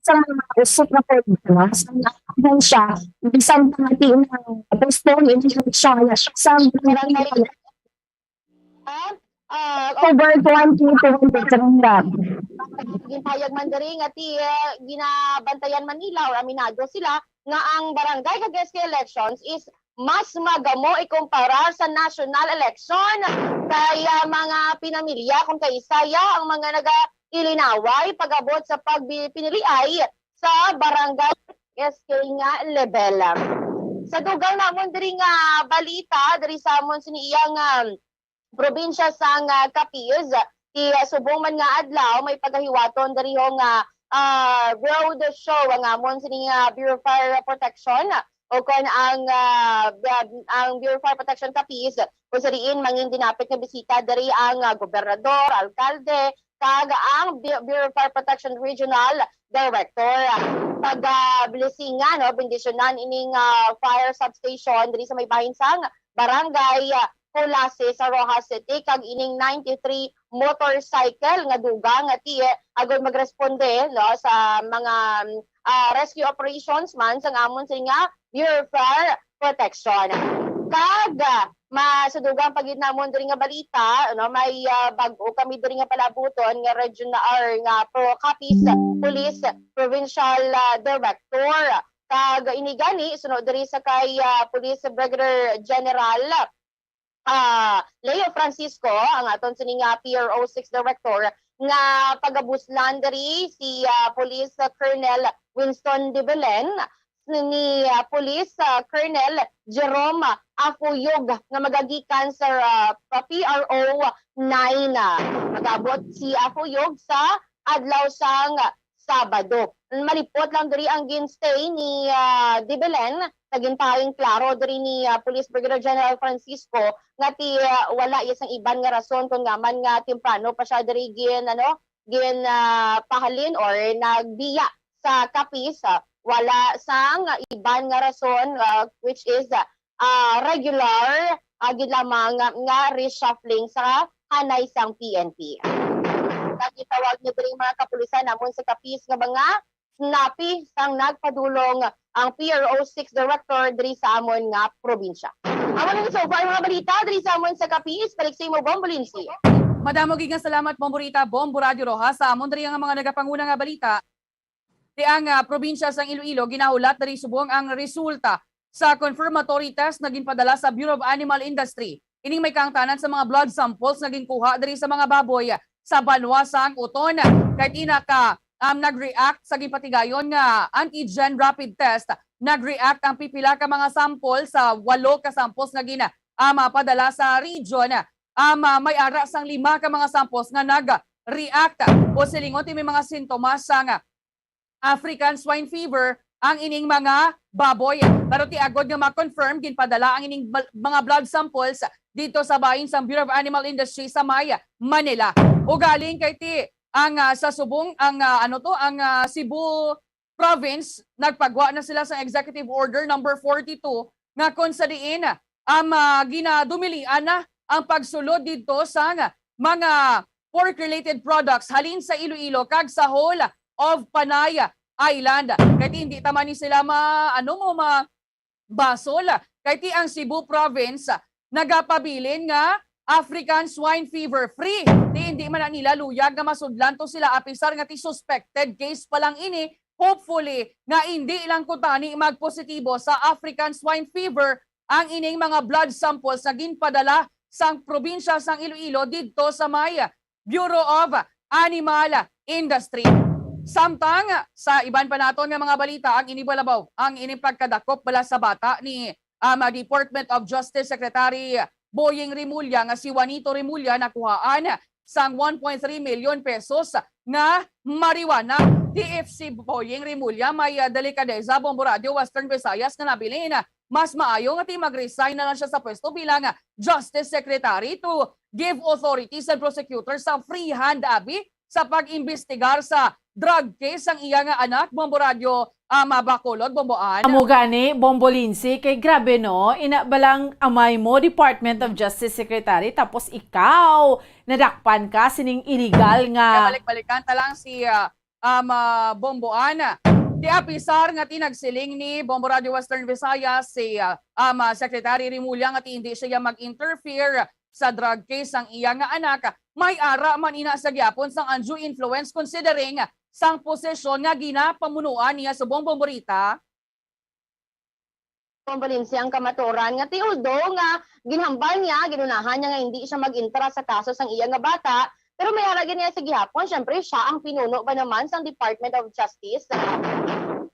sa mga usok na problema sa mga ahensya, bisan pa nga ti-, na postpone ini siya, siya sa barangay. Ah, October twenty, twenty-three na. Ginpahayag man diri nga ti-, ah, ginabantayan man nila or aminado sila nga ang barangay kag S K elections is mas magamo ikumpara sa national election, kay, ah, mga pinamilya kon kay isaya ang mga nagailinaway pag-abot sa pagpiniliay sa barangay S K nga level. Sa dugang namon diri nga balita, diri sa amon sini iyang, um, probinsya sang, ah, Capiz, ti, ah, subong man nga adlaw may pagahiwaton diriho nga, ah, road show ang amon sini nga Bureau of Fire Protection o kon ang, ah, ang Bureau of Fire Protection Capiz, kung sa diin mangin dinapit nga bisita diri ang, ah, gobernador, alkalde, kag ang Bu-, Bureau of Fire Protection Regional Director. Pag, ah, blessingan, no, bendisyonan ining, ah, fire substation diri sa may bahin sang barangay, ah, Culasi sa Roxas City, kag ining ninety-three motorcycle nga dugang nga ti-, agod magresponde, no, sa mga, ah, rescue operations man sang amon sini nga Bureau of Fire Protection. Kag, ah, ma-, sa dugang pa gid namon diri nga balita, no, may, ah, bag-o kami diri nga palabuton nga regional or nga Pro Capiz Police Provincial, ah, Director. Kag ini gani, suno diri sa kay, ah, Police Brigadier General, ah, Leo Francisco, ang aton sini nga P R O six Director, nga pagabuslan diri si, ah, Police Colonel Winston de Belen, ni, ah, Police, ah, Colonel Jerome Afuyog nga magagikan sa, ah, P R O nine. Magabot si Afuyog sa adlaw sang Sabado. Malipot lang diri ang ginstay ni, ah, de Belen, nga ginpahayag klaro diri ni, ah, Police Brigadier General Francisco nga ti, ah, wala iya sang iban nga rason kon ngaa man nga temprano pa siya diri gin, ano, gin, ah, pahalin or nagbiya sa Capiz, ah, wala sang iban nga rason, ah, which is, ah, ah, regular, ah, gid lamang nga, nga reshuffling sa hanay sang P N P. Nagitawag na diri mga kapulisan namon sa Capiz nga mga snappy sang nagpadulong ang P R O six Director diri sa amon nga probinsya. Amo na so far mga balita diri sa amon sa Capiz. Balik sa imo, Bombo Lindsay. Madamo gid nga salamat, Bombo Rita, Bombo Radyo Rojas. Sa amon diri nga mga nagapanguna nga balita, di ang, ah, probinsya sang Iloilo ginahulat diri subong ang resulta sa confirmatory test nga ginpadala sa Bureau of Animal Industry. Ining may kaangtanan sa mga blood samples nga ginkuha diri sa mga baboy sa banwa sang Oton. Kay di na ka, um, nag-react sa ginpatigayon nga antigen rapid test, nag-react ang pipila ka mga sample sa walo ka samples nga gina-, um, ah, padala sa region. Um, ah, may ara sang lima ka mga samples nga nag-react o silingon ti may mga sintomas sang African swine fever ang ining mga baboy. Pero ti agod nga ma-confirm, ginpadala ang ining bal-, mga blood samples dito sa bahin sang Bureau of Animal Industry sa may Manila. Ugaling kay ti ang, ah, sa subong ang, ah, ano to, ang, ah, Cebu province, nagpagwa na sila sa Executive Order number forty-two nga kung sa diin, um, ah, ginadumilian na ang pagsulod didto sang mga pork-related products halin sa Iloilo kag sa whole of Panay Island. Kay ti hindi ta man ni sila ma-, ano mo, ma-, basol. Kay ti ang Cebu province nagapabilin nga African swine fever free. Ti hindi man na nila luyag nga masudlan to sila, apisar nga ti suspected case pa lang ini. Hopefully nga hindi lang kuntani magpositibo sa African swine fever ang ining mga blood samples nga ginpadala sang probinsya sang Iloilo didto sa may Bureau of Animal Industry. Samtang sa iban pa naton nga mga balita, ang ini balabaw, ang ini pagkadakop bala sa bata ni, um, Department of Justice Secretary Boying Remulla nga si Juanito Remulla nakuhaan sang one point three million pesos nga marijuana. Ti if si Boying Remulla may, ah, delikadesa, Bombo Radyo Western Visayas, nga nabilin, mas maayo nga ti mag-resign na lang siya sa pwesto bilang Justice Secretary to give authorities and prosecutors sa free hand, abi, sa pag-imbestigar sa drug case sang iya nga anak, Bombo Radyo, ah, Mabacolod, Bombo Ann. Amo gani, Bombo Lindsay, kay grabe, no? Ina ba lang amay mo, Department of Justice Secretary, tapos ikaw, nadakpan ka sining illegal nga. Kaya balik-balikan ta lang si, ah, um, ah, Bombo Ann. Ti apisar nga ti nagsiling ni Bombo Radyo Western Visayas si, ah, um, ah, Secretary Remulla nga ti hindi siya mag-interfere sa drug case sang iya nga anak, may ara man ina sa gyapon sang undue influence considering sang posisyon nga ginapamunuan niya subong, Bombo Rita. Bombo Lindsay, ang kamatuoran nga ti although nga ginhambal niya, ginunahan niya nga hindi siya mag-entra sa kaso sang iya nga bata, pero may ara gid niya sa gihapon, syempre siya ang pinuno ba naman sang Department of Justice.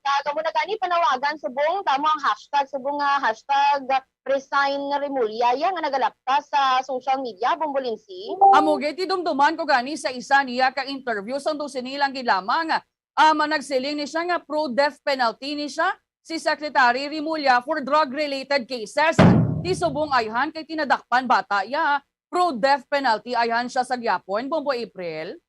Kag amo na gani panawagan subong, damo ang hashtag subong nga hashtag resign Remulla ya nga nagalapta sa social media, Bombo Lindsay. Amo gid, ti dumduman ko gani sa isa niya ka interview, sang dose ni lang gid lamang, um, nagsiling ni siya nga pro-death penalty ni siya si Secretary Remulla for drug-related cases. Ti subong ayhan kay ti nadakpan bata ya, pro-death penalty ayhan siya sa gyapon, Bombo April.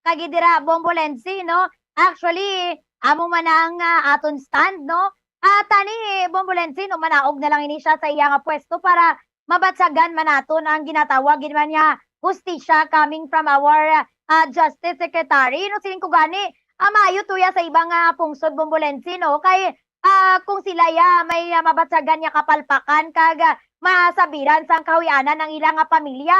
Kag dira, Bombo Lenzi, no? Actually, amo man ang, ah, aton stand, no? Ah, tani, Bombo Lenzi, no, manaog na lang ini siya sa iya nga pwesto para mabatyagan man naton ang ginatawag gid man nga hustisya coming from our, ah, Justice Secretary. No, siling ko gani, ah, maayo to ya sa iba nga pungsod, Bombo Lenzi, no? Kay, ah, kung sila ya may, ah, mabatyagan nga kapalpakan kag, ah, masabiran sang kahuy-anan ang ila nga pamilya,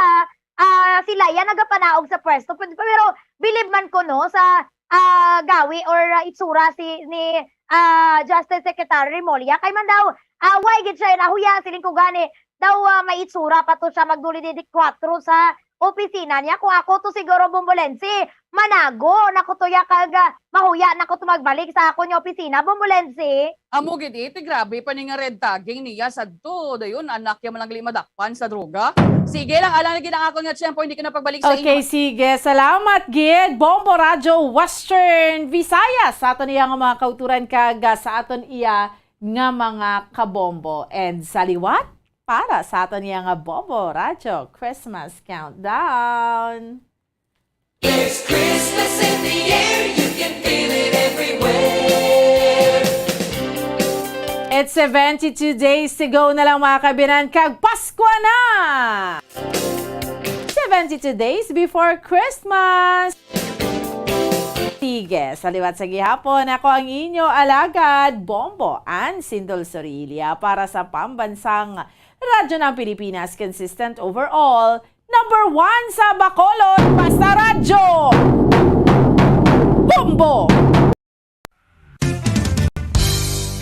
ah, sila ya nagapanaog sa pwesto. Pero, pero bilib man ko, no, sa, ah, gawi or, ah, itsura si, ni, ah, Justice Secretary Remulla. Kay man daw, ah, way gid siya nahuya, siling ko gani, daw, ah, may itsura pa to siya magduli didi kwatro sa opisina niya. Kung ako to siguro, Bombo Lenzi, manago na ko to ya kag, ah, mahuya na ko to magbalik sa akon nga opisina, Bombo Lenzi. Amo gid, eh, ti grabe pa ni nga red tagging niya sadto. Dayon, anak ya man lang gali madakpan sa droga. Sige lang, alang lagi ang akon nga tiyempo, hindi ka na pagbalik sa Okay, inyo. Sige. Salamat gid, Bombo Radyo Western Visayas, sa aton iya nga mga kauturan kag, ah, sa aton iya nga mga kabombo. And sa liwat, para sa aton iya nga Bombo Radyo Christmas Countdown. There's Christmas in the air, you can feel it everywhere. It's seventy-two days to go na lang, mga kabinan, kag Pasko na! Seventy-two days before Christmas! Sige, sa liwat sa gihapon, ako ang inyo alagad, Bombo Ann Sindol Sorilia para sa Pambansang Radyo ng Pilipinas, consistent overall, number one sa Bacolod, Basta Radyo!